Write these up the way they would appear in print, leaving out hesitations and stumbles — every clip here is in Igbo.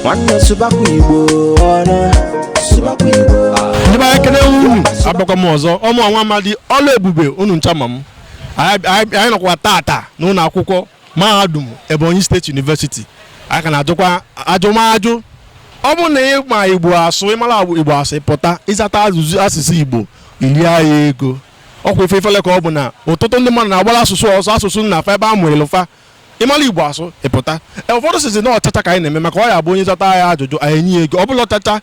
Nwanne, sụbakwa Igbo ọnụ, sụbakwa Igbo. Ndị be anyị, ekene unu. Abịakwa m ọzọ. Ọmụ nwa amadi ọlụ ebube unu ncha ma m. Anyị nọkwa tata n'ụlọ akwụkwọ mahadum Ebonyi State University. Anyị ka na-ajụkwa ajụmajụ. Ọ bụ na ịma Igbo asụ, ịmara Igbo asụ, pụta ịzata azụzụ asụsụ Igbo, ilie ya ego. Ọkwa ife ifele ka ọ bụ na ọtụtụ ndị mmadụ na-agbara asụsụ ọsọ, asụsụ nna fa ebe a mụrụ fa. Ịmara Igbo asụ, ịpụta. Ụfọdụ sizi na ọchacha ka anyị na-eme, maka ọ ya bụ onye zata ya ajụjụ, anyị enye ya ego. Ọ bụla ọchacha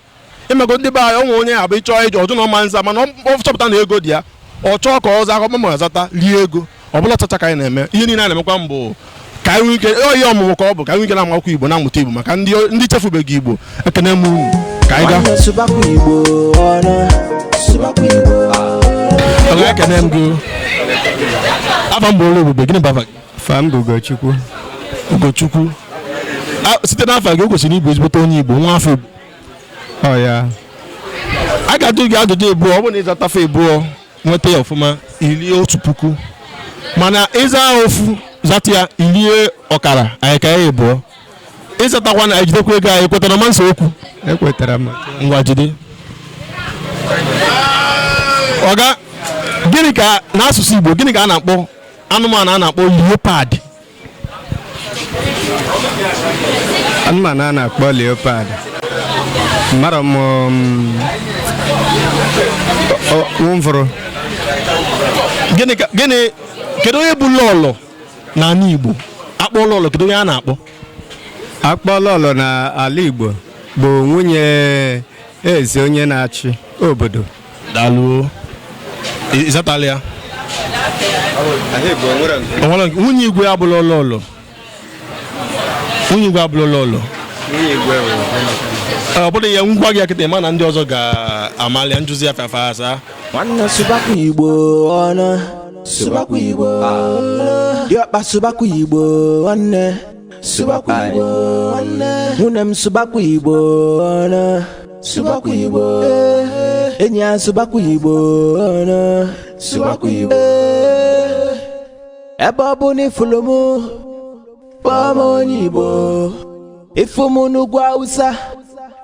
imego ndị be anyị, onwe onye abụ ịchọọ ịjụ ọjụ na ọma nza, mana ọ chọpụta na ego dị ya, ọ chọọ ka ọ zaa akọ ma zata rie ego. Ọ bụla ọchacha ka anyị na-eme. Ihe niile anyị na-emekwa mbụ ka anyị nwee ike ọ ihe ọmụmụ ka ọ bụ ka anyị nwee ike na-amakwa Igbo, na-amụta Igbo, maka ndị chefubeghị Igbo. Ekene m unu. Ka anyị gaa. Nwanne, sụbakwa Igbo ọnụ, sụbakwa Igbo. Ọga, ekene m gị. Afa m bụ Olu Ebube. Gịnị bụ afa gị? Fa m bụ Ugochukwu. Ugochukwu. Site n'afa gị, o kwesịrị ịbụ ezigbote onye Igbo, nwa afọ Igbo. Ọ ya. A ga-ajụ gị ajụjụ ebụọ. Ọ bụrụ na ịzatafe ebụọ, nweta ya ọfụma, ilie 1000. Mana ịza ofu, zata ya, ilie ọkara anyị ka ya ebụọ. Ịzatakwa na ejidekwa ego anyị. Kwetara ma nso okwu? Ekwetara m. Ngwa, jide. Ọga, gịnị ka n'asụsụ Igbo, gịnị ka a na-akpọ anụmanụ a na-akpọ leopard? Anụmanụ a na-akpọ leopard, mara m nwụvụrụ. Gịnị ka gịnị, kedu onye bụ lọlọ n'ala Igbo? Akpọ lọlọ, kedu onye a na-akpọ? Akpọ lọlọ n'ala Igbo bụ nwunye eze, onye na-achị obodo. Daalụ. Ịzatala ya. O nwere nwunye igwe abụla lọlọ. Nwunye igwe abụla lọlọ. Ọ bụrụ ya ngwa gị kịta, ma na ndị ọzọ ga-amali ya njụzi ya fafa asa. Nwanne, sụbakwa Igbo ọnụ, sụbakwa Igbo. Diọkpa, sụbakwa Igbo. Nwanne, sụbakwa Igbo. Nwanne, nwunye m, sụbakwa Igbo ọnụ, sụbakwa Igbo. Enyi ya, sụbakwa Igbo ọnụ, sụbakwa Igbo. Ebe ọ bụ na ifulu m, kpọọ m onye Igbo. Ifu m n'ugwu Awụsa,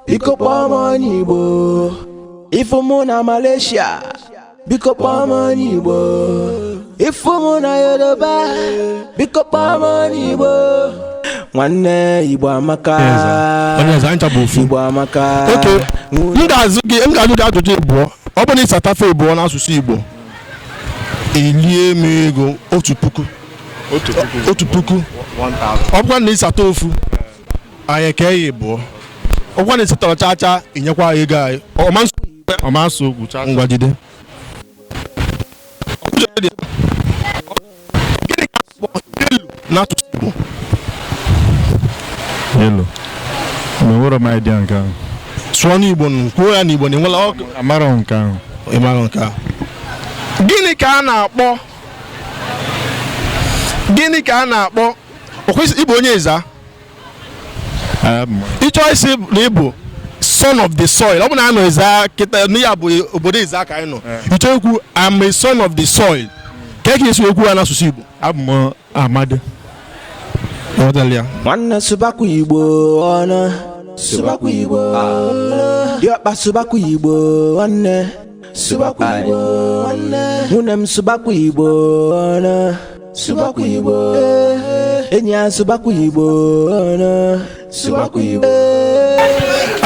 biko kpọọ m onye Igbo. Ifu m na Malaysia, biko kpọọ m onye Igbo. Ifu m na Yoruba, biko kpọọ m onye Igbo. Nwanne, Igbo amaka. Onye eze anyị ncha bụ ofu. Igbo amaka. Oke, m ga-ajụ gị ajụjụ ịbụọ. Ọ bụrụ na ịsatafe ịbụọ n'asụsụ Igbo, elie m ego 1000. 1000. Ọ bụkwa na ịsata ofu, anyị eke ya ịbụọ. Ọ bụkwa na ịsatara chaa chaa, inyekwa anyị ego anyị. Ọma? Ọma nsọ okwu chaa. Ngwa, jide. Gịnị ka a na-akpọ yellow n'asụsụ Igbo? Yellow. Ma enwere m idea nke ahụ. Sụọ n'Igbo nụ, kwuo ya n'Igbo na enwela ọkụ. Amarọ m nke ahụ. Ị mara nke a. Gịnị ka a na-akpọ, gịnị ka a na-akpọ, o kwesị ịbụ onye Ịza? Abụ m. Ịchọ isi na ịbụ son of the soil, ọ bụ na a nọ Ịza kịta na ya bụ obodo Ịza ka anyị nọ. Ịchọ ikwu "I'm a son of the soil", ka esi ekwu ya n'asụsụ Igbo? Abụ m Amadi. Ghọtara ya. Nwanne, sụbakwa Igbo ọnụ, sụbakwa Igbo. Diọkpa, sụbakwa Igbo. Nwanne, sụbakwa Igbo. Nwanne, nwunye m, sụbakwa Igbo ọnụ, sụbakwa Igbo. Enyi ya, sụbakwa Igbo ọnụ, sụbakwa Igbo.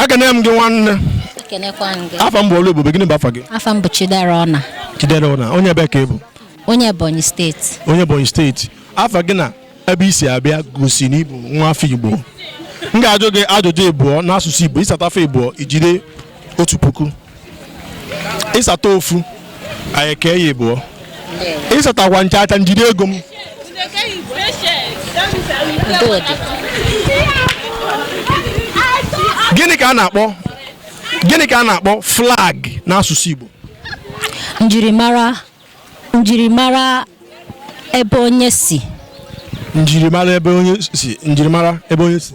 Ekene m gị, nwanne. Ekenekwa m gị. Afa m bụ Olu Ebube. Gịnị bụ afa gị? Afa m bụ Chidera Ọna. Chidera na onye ebe ka ị bụ? Onye Ebonyi Steeti. Onye Ebonyi Steeti. Afa gị na ebe i si abịa gosi na ịbụ nwa afọ Igbo. M ga-ajụ gị ajụjụ ịbụọ n'asụsụ Igbo. Ịsata afọ ịbụọ, ijide 1000. Ịsata ofu, anyị kee ya ịbụọ. Ịsatakwa nchacha, njide ego m. Udo dị. Gịnị ka a na-akpọ, gịnị ka a na-akpọ flag n'asụsụ Igbo? Njirimara ebe onye si. Njirimara ebe onye si. Njirimara ebe onye si.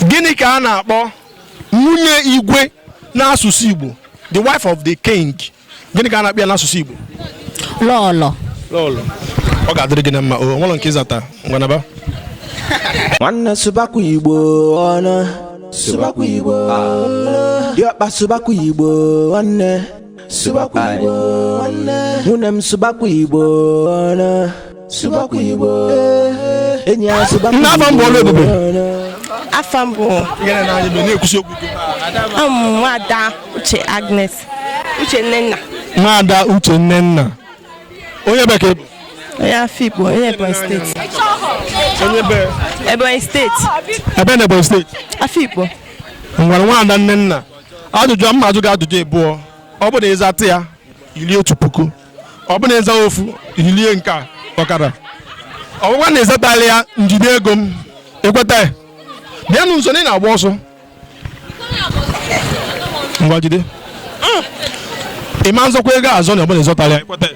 Gịnị ka a na-akpọ nwunye igwe n'asụsụ Igbo? The wife of the king, gịnị ka a na-akpọ ya n'asụsụ Igbo? Lọlọ. Lọlọ. Ọ ga-adịrị gị na mma. O nwere nke ịzata. Ngwanaba. Nwanne sụbakwa Igbo ọnụ, sụbakwa Igbo, diọkpa sụbakwa Igbo nwanne, sụbakwa Igbo nwanne, nwunye m sụbakwa Igbo ọnụ, sụbakwa Igbo, enyi ya sụbakwa Nne, afa m bụ Ọlụebube. ọnụ. Afa m bụ Na-ekwusi okwu ike. Amụ Nwada Uche Agnes Uche Nnenna. Nwaada Uche Nnenna, onye bekee bụ? Onye Afikpo, onye Ebonyi Steeti. Onye be? Ebonyi Steeti. Ebe na Ebonyi Steeti? Afikpo. Ngwara, nwaada Nnenna, ajụjụ m ajụ gị, ajụjụ ịbụọ. Ọ bụ na ịzata ya, ilie 1000. Ọ bụ na ịza ofu, ilie nke a ọkara. Ọ bụkwa na ịzatala ya, njide ego m. Ekweta bịa nụ nso na ị na-agba ọsọ. Ngwa, jide. Ị ma nzọkwa ego azọ na ọ bụ na ịzọtala ya. Ekweta?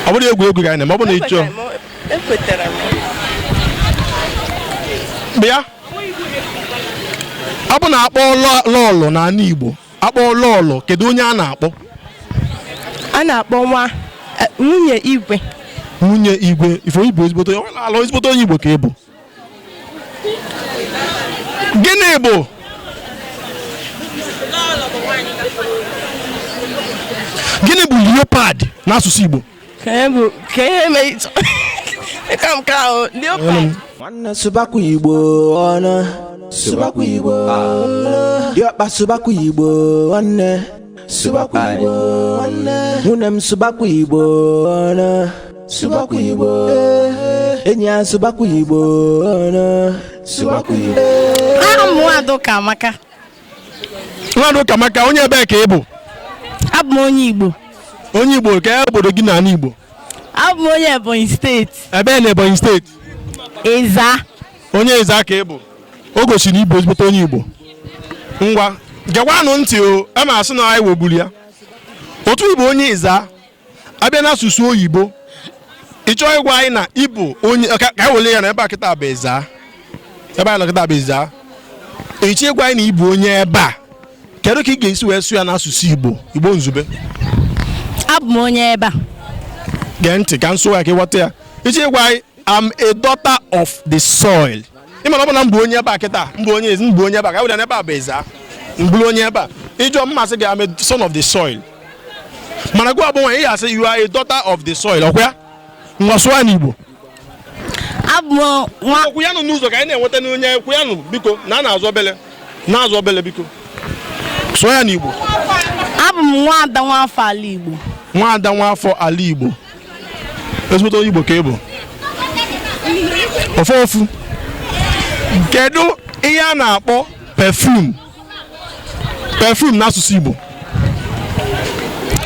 Ọ bụrụ egwu egwu ka anyị na-eme, ọ bụ na ị chọọ. Ekwetara m. Bịa, ọ bụ na akpọ lọọlọ n'ala Igbo, akpọ lọọlọ, kedu onye a na-akpọ? A na-akpọ nwa nwunye igwe. Nwunye igwe. Ife Igbo, ezigbote onye na-alụ, ezigbote onye Igbo ka ị bụ. Gịnị bụ, gịnị bụ leopard n'asụsụ Igbo? Ka ihe bụ ka ihe mee ka m ka ahụ leopard. Nwanne sụbakwa Igbo ọnụ, sụbakwa Igbo, diọkpa sụbakwa Igbo nwanne, sụbakwa Igbo nwanne, nwunye m sụbakwa Igbo ọnụ, sụbakwa Igbo, enyi ya sụbakwa Igbo ọnụ, sụbakwa Igbo. Aha m Nwada Ụkamaka. Nwada Ụkamaka, onye ebee ka ị bụ? Abụ m onye Igbo. Onye Igbo, ka obodo gị n'ala Igbo? Abụ m onye Ebonyi Steeti. Ebee na Ebonyi Steeti? Ịza. Onye Ịza ka ị bụ. O gosiri na ịbụ ezigbote onye Igbo. Ngwa, gekwanụ ntị o. A ma asị na anyị wegburu ya otu Igbo. Onye Ịza, abịa n'asụsụ oyibo, ị chọọ ịgwa anyị na ịbụ onye ka anyị wele ya na ebe a kịta bụ Ịza, ebe anyị nọ kịta bụ Ịza, ị chọọ ịgwa anyị na ịbụ onye ebe a, kedu ka ị ga-esi wee sụ ya n'asụsụ Igbo, Igbo nzube? Abụ m onye ebe a. Gee ntị ka m sụọ ya ka ịghọta ya. Ịchọ ịgwa anyị, "I'm a daughter of the soil." Ị mara, ọ bụ na m bụ onye ebe a kịta, m bụ onye, m bụ onye ebe a, ka were n'ebe a bụ Ịza, m bụrụ onye ebe a, ịjụọ mmasị gị, "I'm a son of the soil." Mana gụ abụ nwaanyị, ị ga-asị, "You are a daughter of the soil." Ọkwa ya? Ngwa, sụọ ya n'Igbo. Abụ m nwa Okwu ya nụ n'ụzọ ka anyị na-enweta n'onye okwu ya nụ. Biko, na a na-azụ obele, na-azụ obele, biko sụọ ya n'Igbo. Abụ m nwaada nwafọ ala Igbo. Nwaada nwafọ ala Igbo, ezigbote onye Igbo ka ị bụ. Ofu ofu, kedu ihe a na-akpọ perfume, perfume n'asụsụ Igbo?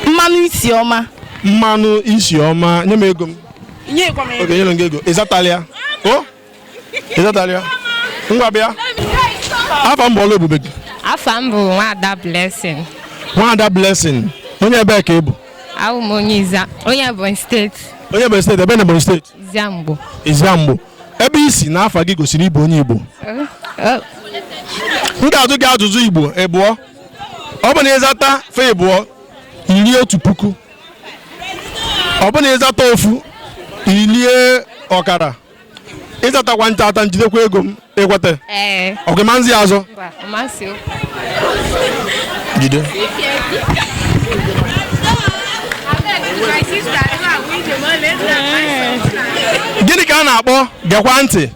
Mmanụ isi ọma. Mmanụ isi ọma. Nye m ego m. Nyekwa m ego. Oge nyere m gị ego, ịzatala ya o, ịzatala ya. Ngwa, bịa. Afa m bụ Ọlụ Ebube gị. Afa m bụ Nwada Blessing. Nwada Blessing, onye ebee ka ị bụ? Abụ m onye Iza, onye Ebonyi Steeti. Onye Ebonyi Steeti, ebe na Ebonyi Steeti? Iziamgbo. Iziamgbo. Ebe isi na afa gị gosiri ịbụ onye Igbo. M ga-ajụ gị ajụjụ Igbo ịbụọ. Ọ bụ na ịzata fe ịbụọ, ilie 1000. Ọ bụ na ịzata ofu, ilie ọkara. Ịzatakwa ncha ata, njidekwa ego m. Ịkweta? Ee. Ọkwa ma nzi azụ? Mba, ọmasị. Jide. Gịnị ka a na-akpọ, gekwa ntị,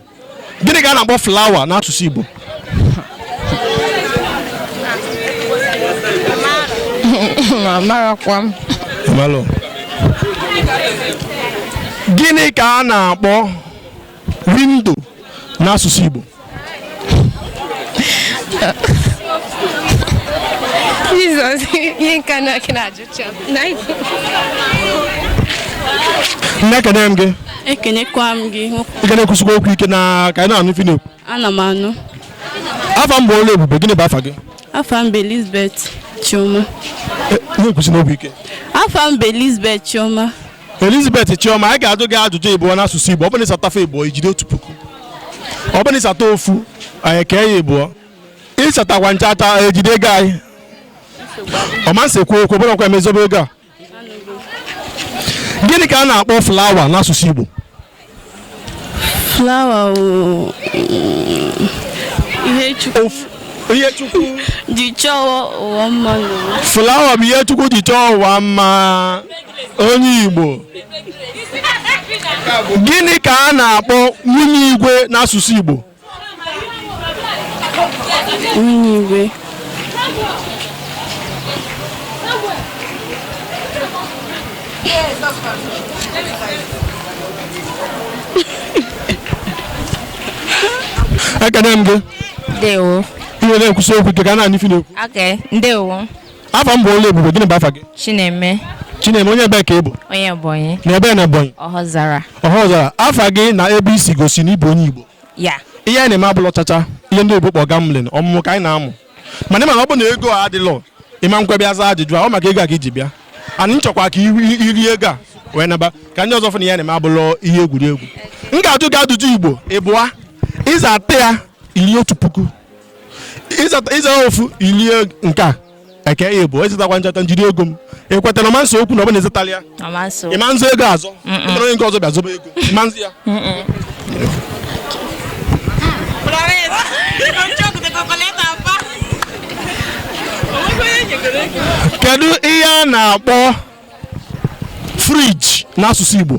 gịnị ka a na-akpọ flower n'asụsụ Igbo? Amarakwa m. Malụ. Gịnị ka a na-akpọ window n'asụsụ Igbo? Jizọs, ihe nke a na-ajụcha. Nne, ekene m gị. Ekenekwa m gị. Ị ga na-ekwusikwa okwu ike na ka anyị na-anụ ife na-ekwu. Ana m anụ. Afa m bụ Ọlụ Ebube. Gịnị bụ afa gị? Afa m bụ Elizabeth Chioma. Na-ekwusi n'okwu ike. Afa m bụ Elizabeth Chioma. Elizabeth Chioma, anyị ga-ajụ gị ajụjụ ịbụọ n'asụsụ Igbo. Ọ bụrụ na ịsata fa ịbụọ, ijide 1000. Ọ bụrụ na ịsata ofu, anyị kee ya ịbụọ. Ịsatakwa nchata, ejide ego anyị. Ọma nsị kwuo okwu bụrụ ọkwa emezobe ego a. Gịnị ka a na-akpọ flawa n'asụsụ Igbo? Flawa wụ ihe Chukwu ihe Chukwu ji chọọ ụwa mma n'ụwa. Flawa bụ ihe Chukwu ji chọọ ụwa mma. Onye Igbo. Gịnị ka a na-akpọ nwunye igwe n'asụsụ Igbo? Nwunye igwe. Ekene m gị. Ndewo. Ihe na-ekwusi okwu ike ka a na-anụ ife na-ekwu. Okay, ndewo. Afa m bụ Oluebube, gịnị bụ afa gị? Chineme. Chineme, onye ebee ka ị bụ? Onye Ebonyi. Na ebe na Ebonyi? Ọhọzara. Ọhọzara. Afa gị na ebe i si gosi na ị bụ onye Igbo. Ya. Ihe anyị na-eme abụlọ chacha, ihe ndị Igbo kpọ gambling, ọmụmụ ka anyị na-amụ. Mana ịma na ọ bụ na ego a adịlọ, ịma nkwe bịa zaa ajụjụ a, ọ maka ego a ka iji bịa. Anyị nchọkwa ka iri ego a wee naba ka ndị ọzọ fụ na ihe na-eme abụlọ ihe egwuregwu. M ga-ajụ gị ajụjụ Igbo ịbụa, ịzata ya iri 1000, ịza ofu ilie nke a eke ya ịbụọ, ịzatakwa nchata njiri ego m. Ị kwetara ma nso okwu na ọ bụ na ịzatala ya? Ịma nzụ ego azọ? Ịmara onye nke ọzọ bịa zobe ego, ịma nzụ ya? Kedu ihe a na-akpọ friji n'asụsụ Igbo?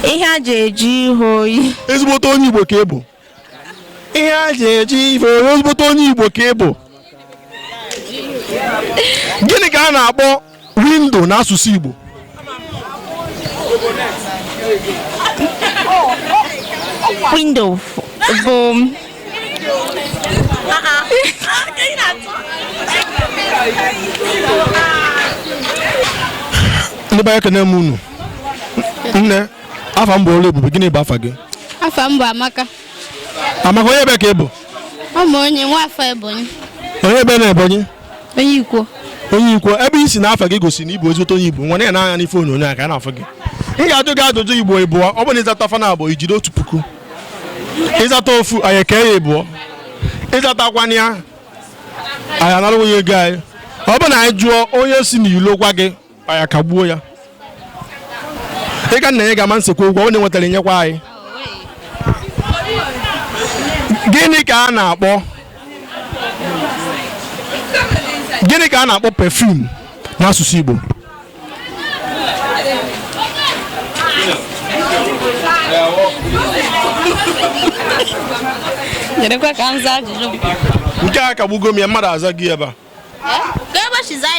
Ihe a ji eji ihe oyi. Ezigbote onye Igbo ka ị bụ. Ihe a ji eji ihe oyi, ezigbote onye Igbo ka ị bụ. Gịnị ka a na-akpọ windo n'asụsụ Igbo? Windo bụ Ndị be anyị ekene m unu. Nne, afa m bụ Oluebube, gịnị bụ afa gị? Afa m bụ Amaka. Amaka, onye ebe ka ị bụ? Ọ bụ onye nwaafọ Ebonyi. Onye ebe na Ebonyi? Onye Ikwo. Onye Ikwo. Ebe i si na afa gị gosi na ị bụ ezigbote onye Igbo. Nwa na anya n'ife onyonyo a ka a na-afụ gị. M ga-ajụ gị ajụjụ Igbo ịbụọ, ọ bụrụ na ịzata afa na abụọ ijide 1000. Ịzata ofu anyị eke ya ịbụọ. Ịzatakwana ya anyị anara onye ego anyị. Ọ bụrụ na anyị jụọ onye si n'ilo gwa gị anyị akagbuo ya. Ị ga nna ya ga-ama nsekwu ụgwọ onye nwetara enyekwa anyị. Gịnị ka a na-akpọ gịnị ka a na-akpọ perfume n'asụsụ Igbo? Nke a kagbugo m ya, mmadụ aza gị ebe a.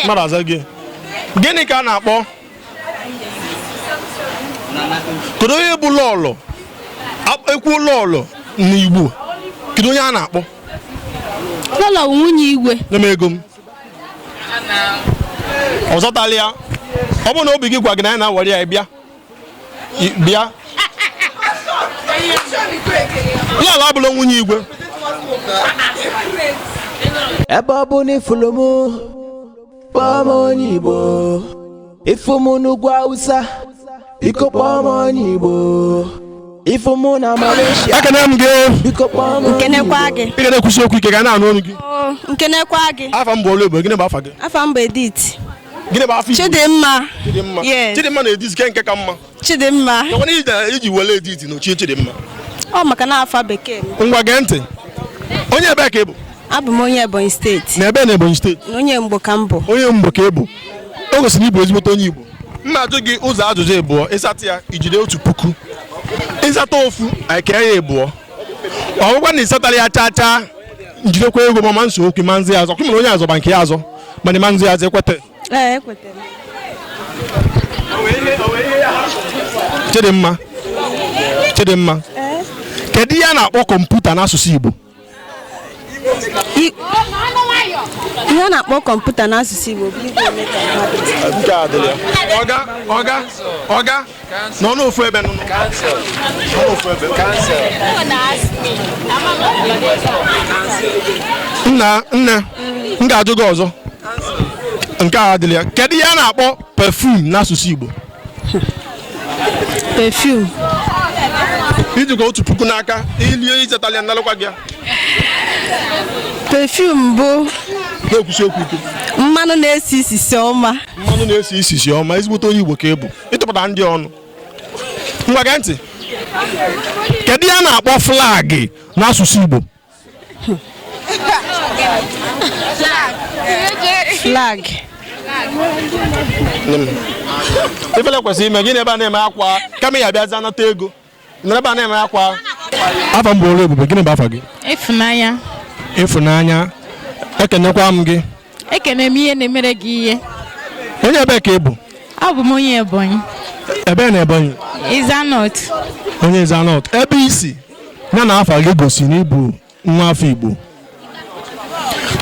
Mmadụ aza gị. Gịnị ka a na-akpọ kedu onye bụ lọlọ? Ekwu lọlọ n'Igbo, kedu onye a na-akpọ? Lọlọ bụ nwunye igwe. Nye m ego m. Ọ zọtala ya. Ọ bụrụ na obi gị gwa gị na anyị na-awere ya, bịa bịa. Lọlọ abụla nwunye igwe. Ebe ọ bụ na ifulu m, kpọọ m onye Igbo. Ifu m n'ugwu Awụsa, biko kpọọ m onye Igbo. Ifu m na Malaysia, ekene m gị. Biko kpọọ m onye Nkenekwa gị. Ị ga na-ekwusi okwu ike ka a na-anụ olu gị. Nkenekwa gị. Afa m bụ Oluebube, gịnị bụ afa gị? Afa m bụ Edith. Gịnị bụ afa Igbo? Chidimma. Chidimma. Yes. Chidimma na Edith nke ka mma. Chidimma. Nakwana iji wele Edith na ochie Chidimma. Ọ maka na afa bekee m. Ngwa gee ntị. Onye ebee ka ị bụ? Abụ m onye Ebonyi steeti. Na ebe na Ebonyi steeti? Na onye Mgbo ka m bụ. Onye Mgbo ka ị bụ. O gosiri na ị bụ ezigbote onye Igbo. Mma ajụ gị ụzọ ajụjụ ịbụọ, ịsata ya ijide 1000. Ịzata ofu anyị kee ya ịbụọ. Ọ bụkwa na ịsatara ya chaa chaa njidekwa ego ma ma nso okwu ma nzi azọ. Kwụ mere onye azọba nke ya azọ mana ma nzi azọ ekwete. Ee, ekwete m. Chidimma. Chidimma. Kedu ihe a na-akpọ kọmputa n'asụsụ Igbo? Ihe a na-akpọ kọmputa n'asụsụ Igbo bụ igwe eme ka mmadụ. Nke a adịla ya. Ọga, ọga, ọga, nọ n'ofu ebe nọ. Nọ n'ofu ebe. Nna, nne, m ga-ajụ gị ọzọ. Nke a adịla ya. Kedu ihe a na-akpọ perfume n'asụsụ Igbo? Perfume. Ijikwa 1000 n'aka, ilie ịzatala ya nalụkwa gị ya. Perfume bụ na-ekwusi okwu ike. Mmanụ na-esi isisi ọma. Mmanụ na-esi isisi ọma. Ezigbote onye Igbo ka ị bụ. Ịtụpụta ndị ọnụ. Ngwa, gee ntị. Kedu ihe a na-akpọ flag n'asụsụ Igbo? Flag. Ifele kwesịrị ime gịnị ebe a na-eme akwa kama ya bịazi anata ego nọrọ ebe a na-eme akwa. Afa m bụ Olu Ebube. Gịnị bụ afa gị? Ịfụnanya. Ịfụnanya, ekenekwa m gị. Ekene m ihe na-emere gị ihe. Onye ebe ka ị bụ? Abụ m onye Ebonyi. Ebe na Ebonyi? Ezza North. Onye Ezza North. Ebe isi ya na afa gị gosi na ịbụ nwa afọ Igbo.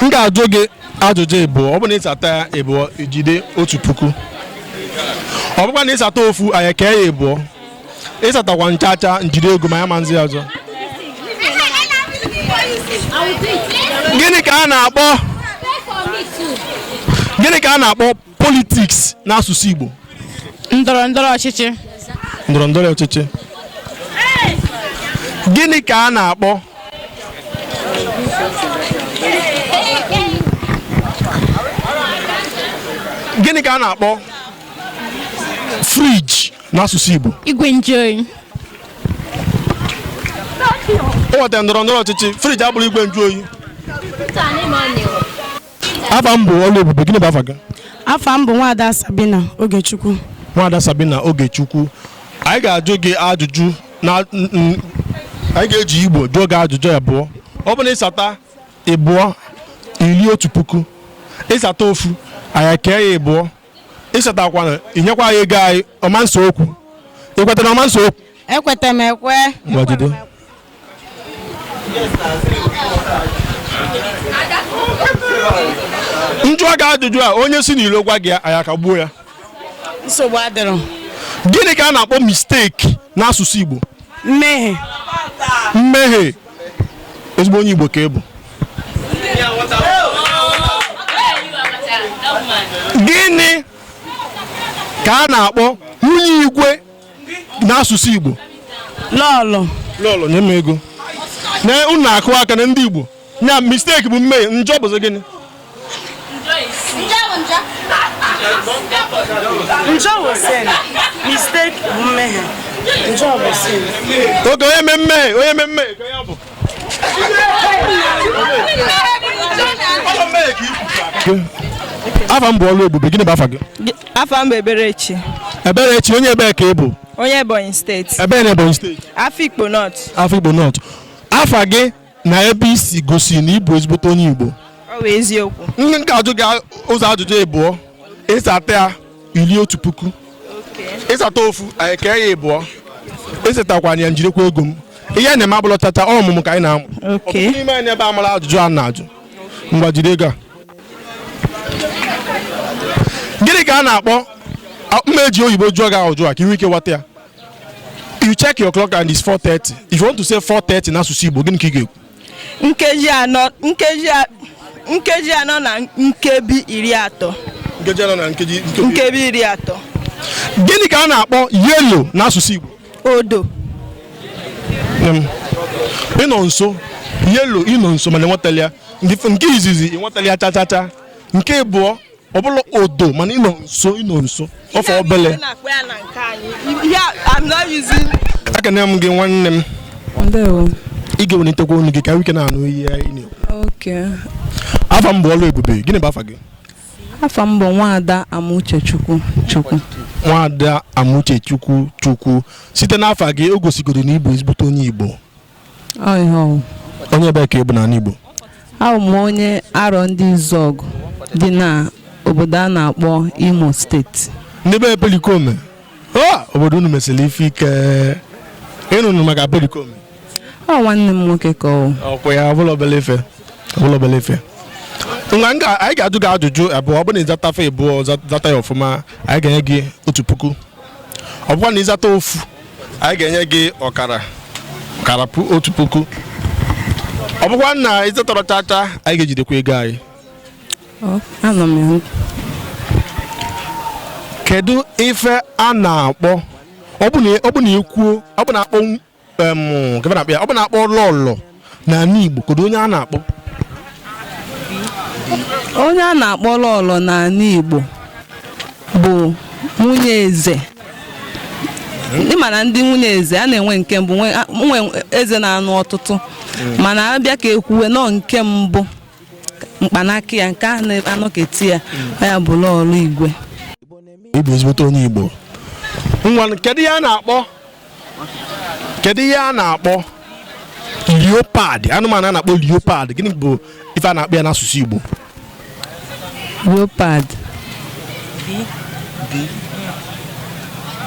M ga-ajụ gị ajụjụ ịbụọ. Ọ bụ na ịsata ya ịbụọ, ijide 1000. Ọ bụkwa na ịsata ofu, anyị kee ya ịbụọ. Ịsatakwa nchacha, njide ego ma ya ma nzi ọzọ. Gịnị ka a na-akpọ gịnị ka a na-akpọ politics n'asụsụ Igbo? Ndọrọ ndọrọ ọchịchị. Ndọrọ ndọrọ ọchịchị. Gịnị ka a na-akpọ gịnị ka a na-akpọ fridge n'asụsụ Igbo? Igwe njuoyi. O nwetara ndọrọ ndọrọ ọchịchị. Fridge abụrụ igwe njuoyi. Afa m bụ Olu Ebube. Gịnị bụ afa gị? Afa m bụ Nwaada Sabina Ogechukwu. Nwaada Sabina Ogechukwu, anyị ga-ajụ gị ajụjụ na anyị ga-eji Igbo jụọ gị ajụjụ abụọ. Ọ bụ na ịsata ịbụọ, iri 1000. Ịsata ofu, anyị kee ya ịbụọ. Ịsatakwana, inyekwa ya ego anyị. Ọma nso okwu. Ị kwetara ọma nso okwu? Ekweta m ekwe. Ngwa, jide. Njụọ gị ajụjụ a, onye si n'ilo gwa gị ya, anyị akagbuo ya. Nsogbu adịrọ. Gịnị ka a na-akpọ mistake n'asụsụ Igbo? Mmehie. Mmehie. Ezigbo onye Igbo ka ị bụ. Gịnị ka a na-akpọ nwunye igwe n'asụsụ Igbo? Lọlọ. Lọlọ. Nye m ego na unu na-akụ aka na ndị Igbo. Nya mistake bụ mmehie. Njọ bụzi gịnị? Njọ bụ sin. Mistake bụ mmehie. Njọ bụ sin. Oge onye mee mmehie, onye mee mmehie ka ya bụ. Afa m bụ Olu Ebube. Gịnị bụ afa gị? Afa m bụ Eberechi. Eberechi, onye ebee ka ị bụ? Onye Ebonyi Steeti. Ebee na Ebonyi Steeti? Afikpo North. Afikpo North. Afa gị na ebe isi gosi na ị bụ ezigbote onye Igbo. Ọ bụ eziokwu. M ga-ajụ gị ụzọ ajụjụ ịbụọ. Ịsata ya, iri 1000. Ịsata ofu, anyị kee ya ịbụọ. Ịsatakwa ya, njidekwa ego m. Ihe a na-eme abụlọ chacha, ọ ọmụmụ ka anyị na-amụ. Ọtụtụ n'ime anyị ebe amara ajụjụ a na-ajụ. Ngwa, jide ego a. Gịnị ka a na-akpọ mma eji oyibo jụọ gị ajụjụ a ka ị nwee ike ghọta ya? You check your clock and it's 4:30. If you want to say 4:30 n'asụsụ Igbo, gịnị ka ị ga-ekwu? Nkeji anọ na nkebi 30. Nkeji anọ na nkeji Nkebi 30. Gịnị ka a na-akpọ yellow n'asụsụ Igbo? Odo. Ịnọ nso yellow, ịnọ nso mana enwetala ya. Nke izizi enwetala ya chachacha. Nke abụọ ọ bụla odo, mana ịnọ nso, ịnọ nso ọfọ obele. Ekene m gị, nwanne m. Ndewo. Ị ga-ewelitekwa olu gị ka ike na-anụ ihe ị na-ekwu. Okay. Afa m bụ Olu Ebube. Gịnị bụ afa gị? Afa m bụ Nwaada Amuche Chukwu Chukwu. Nwaada Amuche Chukwu Chukwu, site n'afa gị o gosigoro na ị bụ ezigbote onye Igbo. Ọ ihe ọ. Onye ebe ka ị bụ n'ala Igbo? Abụ m onye Arọ Ndị Izuọgụ dị na obodo a na-akpọ Imo Steeti. Ndị be Pelikome, obodo unu mesịrị ife ike. Ịnụnụ maka Pelikome? Ọ nwanne m nwoke ka ọ. Ọkwa ya, ọbụla obele ife, ọbụla obele ife. Ngwa, anyị ga-ajụ gị ajụjụ abụọ. Ọ bụrụ na ịzata afọ abụọ, zata ya ọfụma, anyị ga-enye gị 1000. Ọ bụkwa na ịzata ofu, anyị ga-enye gị ọkara 1000. Ọ bụkwa na ịzatara chacha, anyị ga-ejidekwa ego anyị. Anọ m ya. Kedu ife a na-akpọ ọ bụ na ekwuo ọ bụ na-akpọ ọ bụ na-akpọ lọlọ n'ala Igbo, kedu onye a na-akpọ? Onye a na-akpọ lọlọ n'ala Igbo bụ nwunye eze. Ị ma na ndị nwunye eze a na-enwe nke mbụ, nwe eze na-anụ ọtụtụ, mana abịa ka ekwuwe nọ nke mbụ mkpanaka ya nke a na-anọketi ya, ọ ya bụ lọlọ igwe. Ị bụ ezigbote onye Igbo. Ngwa, kedu ihe a na-akpọ, kedu ihe a na-akpọ leopard, anụmanụ a na-akpọ leopard? Gịnị bụ ife a na-akpọ ya n'asụsụ Igbo? Leopard,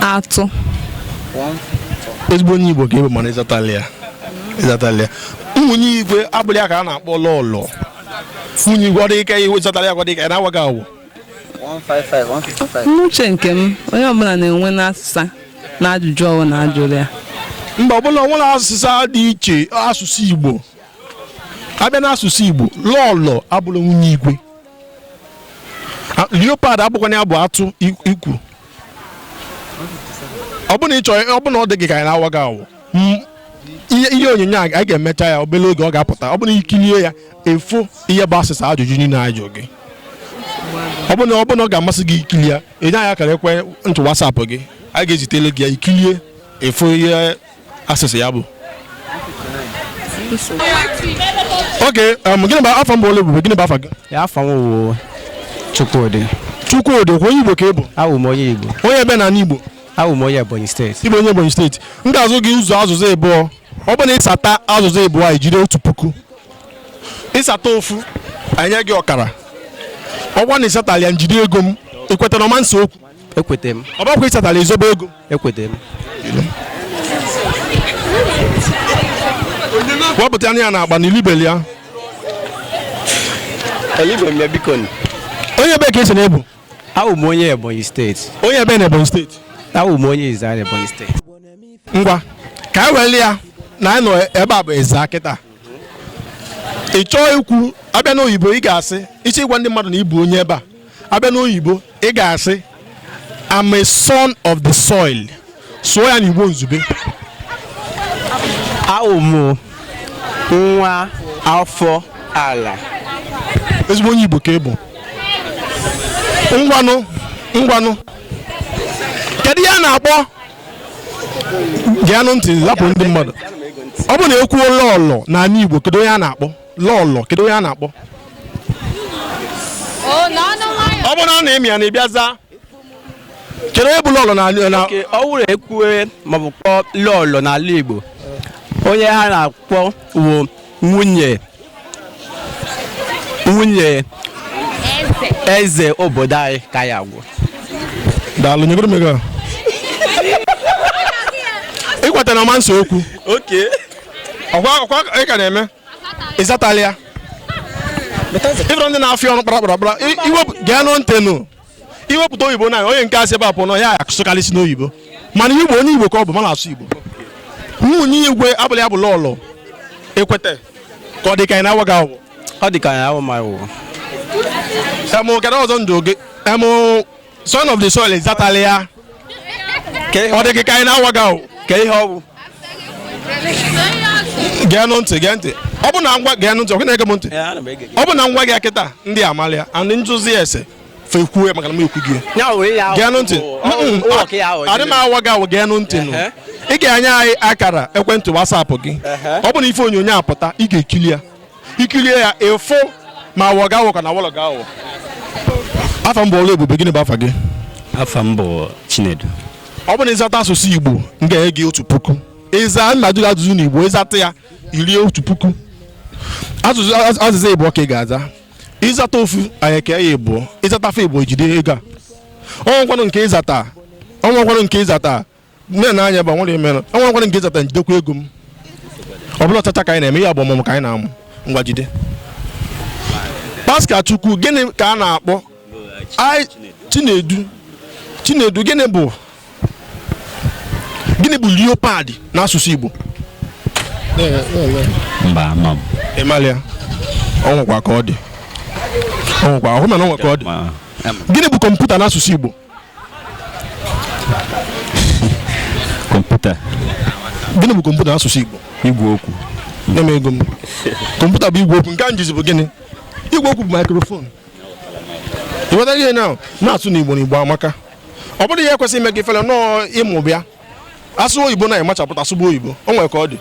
atụ. Ezigbo onye Igbo ka ị bụ, mana ịzatala ya, ịzatala ya. Nwunye igwe abụrụ ya ka a na-akpọ lọlọ. Nwunye igwe, ọ dị ike iwe ịzatala ya ka ọ dị ka ya na-awa gị awụ. N'uche nke m, onye ọbụla na-enwe n'asịsa na ajụjụ ọbụla ajụrụ ya. Mba, ọbụla onwere asụsụ dị iche. Asụsụ Igbo, abịa n'asụsụ Igbo, lọlọ abụrụ nwunye igwe. Leopard abụkwana ya bụ atụ ikwu. Ọ bụ na ị chọrọ, ọ bụ na ọ dị gị ka anyị na-awa gị awụ. Ihe onyonyo a anyị ga-emecha ya obere oge, ọ ga-apụta. Ọ bụ na ikilie ya efu ihe bụ asịsa ajụjụ niile anyị jụrụ gị. Ọ bụ na ọ ga-amasị gị ikili ya, enye anyị akara ekwe ntụ WhatsApp gị, anyị ga-ezitele gị ya, ikilie efu ihe asịsa ya bụ. Oke, gịnị bụ afa mbụ? Ole ebube, gịnị bụ afa gị? Ya, afa m wụ Chukwudị. Chukwudị, kwa onye Igbo ka ị bụ? Awụ m onye Igbo. Onye ebe na Igbo? Awụ m onye Ebonyi Steeti. Ịbụ onye Ebonyi Steeti. M ga-azụ gị ụzọ azụzụ ịbụọ. Ọ bụ na ịsata azụzụ ịbụọ a, ijide 1000. Ịsata ofu, anyị gị ọkara. Ọ gwa na ịsatala ya, njide ego m. Ị kwetara ọma nso okwu? Ekwete m. Ọ bụkwa ịsatala, ezobe ego. Ekwete m. Wepụta anya ya na akpa na ilibeli ya. Elibe m ya, biko. Onye ebe ka esi na ebu? Awụ m onye Ebonyi Steeti. Onye ebe na Ebonyi Steeti? Awụ m onye Izara, Ebonyi Steeti. Ngwa, ka anyị were ya na anyị nọ ebe a bụ Eza kịta. Ị chọọ ikwu, abịa n'oyibo, ị ga-asị, ịchọ ịgwa ndị mmadụ na ị bụ onye ebe a, abịa n'oyibo, ị ga-asị, "I'm a son of the soil." Sụọ ya n'Igbo nzube. Awụ m nwa afọ ala. Ezigbo onye Igbo ka ị bụ. Ngwanụ, ngwanụ, kedu ihe a na-akpọ, geenụ ntị, lapụ ndị mmadụ. Ọ bụ na ekwuo lọlọ n'ala Igbo, kedu onye a na-akpọ lọlọ? Kedu onye a na-akpọ? Ọ bụ na ọ na-emi ya na ịbịa zaa, kedu onye bụ lọlọ na Oke, ọ wụrụ ekwue maọbụ kpọọ lọlọ n'ala Igbo, onye ha na-akpọ wụ nwunye eze obodo anyị ka ya gwụ. Daalụ, nyegoro m ego a. Ị kwetara na ọma nso okwu? Oke. Ọkwa ị ka na-eme ịzatala ya. Ịfụrụ ndị na-afịa ọnụ kpara kpara kpara. Iwepụ, geenụ ntị nụ, iwepụta oyibo na onye nke asị ebe a pụọ nọ ya asụkarịsị n'oyibo, mana Igbo, onye Igbo ka ọ bụ, mana asụ Igbo. Nwunye igwe abụla ya bụ lọlọ. Ekwete ka ọ dị ka anyị na-awa gị awụ? Ọ dị ka anyị awụ ma awụ. Emụ, kedu ọzọ ndụ gị? Emụ, son of the soil, ịzatala ya. Ọ dị gị ka anyị na-awa gị awụ? Ka ihe ọ bụ? Geenụ ntị, gee ntị. Ọ bụ na ngwa, geenụ ntị, ọ na-ege m ntị. Ana m ege gị. Ọ bụ na ngwa gị kịta ndị amalịa and njụzi ese fekwue maka na m ekwu gị. Ya wee ya. Geenụ ntị. Ụlọ ka ya awụ. Adị m awa gị awụ. Geenụ ntị nụ. Ị ga-enye anyị akara ekwentị WhatsApp gị. Ọ bụ na ife onyonyo apụta, ị ga-ekili ya, ikilie ya ịfụ ma awọ gị awụ ka na awọlọ gị awụ. Afa m bụ Ọlụ Ebube. Gịnị bụ afa gị? Afa m bụ Chinedu. Ọ bụ na ịzata asụsụ Igbo, m ga-enye gị 1000. Ịza nna jụrụ ajụjụ n'Igbo, ịzata ya, irie 1000. Azụzụ azịza ịbụọ ka ị ga-aza. Ịzata ofu, anyị kee ya ịbụọ. Ịzata afọ ịbụọ, ijide ego a. Ọnwekwanụ nke ịzata, ọnwekwanụ nke ịzata nne na anya bụ nwere emere. Ọnwekwanụ nke ịzata, njidekwa ego m. Ọ bụla ọchacha ka anyị na-eme ya bụ ọmụmụ ka anyị na-amụ. Ngwa, jide. Pascal Chukwu, gịnị ka a na-akpọ Chinedu? Chinedu, gịnị bụ leopard n'asụsụ Igbo? Mba, ama m. Ịmalịa, ọ nwekwa ka ọ dị, ọ nwekwa ọhụ, mana ọ nwekwa ka ọ dị. Gịnị bụ kọmputa n'asụsụ Igbo? Kọmputa. Gịnị bụ kọmputa n'asụsụ Igbo? Igwe okwu. Nye m ego m. Kọmputa bụ igwe okwu. Nke a njizi bụ gịnị? Igwe okwu bụ microphone. Ịghọta ihe na na-asụ n'Igbo na Igbo amaka. Ọ bụrụ ihe ekwesịghị ime gị ifele nọọ ịmụ bịa asụ oyibo na ịmachapụta asụgbu oyibo, o nwere ka ọ dị.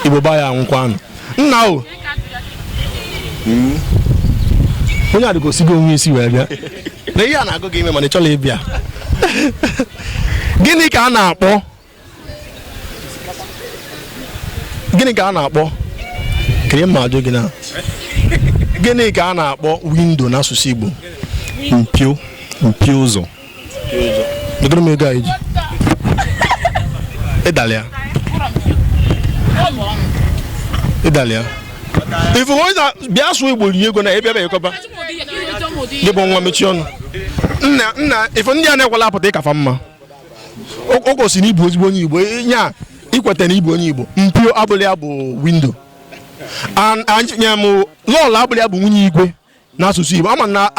Igbo ba ya anwụkwa anụ nna o. Onye a dịka onwe isi wee bịa na ihe a na-agụ gị ime, mana ị chọrọ ịbịa. Gịnị ka a na-akpọ, gịnị ka a na-akpọ, kiri mma ajụ gị na gịnị ka a na-akpọ windo n'asụsụ Igbo? Mpio, mpio ụzọ. Degoro m ego a iji ịdalịa ịdalịa ifu onye na bịa sụọ Igbo rie ego na ịbịa bịa ịkọba gị bụ nwa mechie ọnụ. Nna nna, ifu ndị a na-ekwela apụta ịkafa mma. O gosiri na ịbụ ezigbo onye Igbo, nya ikweta na ịbụ onye Igbo. Mpio abụla ya bụ windo, m lọọlọ abụla ya bụ nwunye igwe n'asụsụ Igbo. Ama na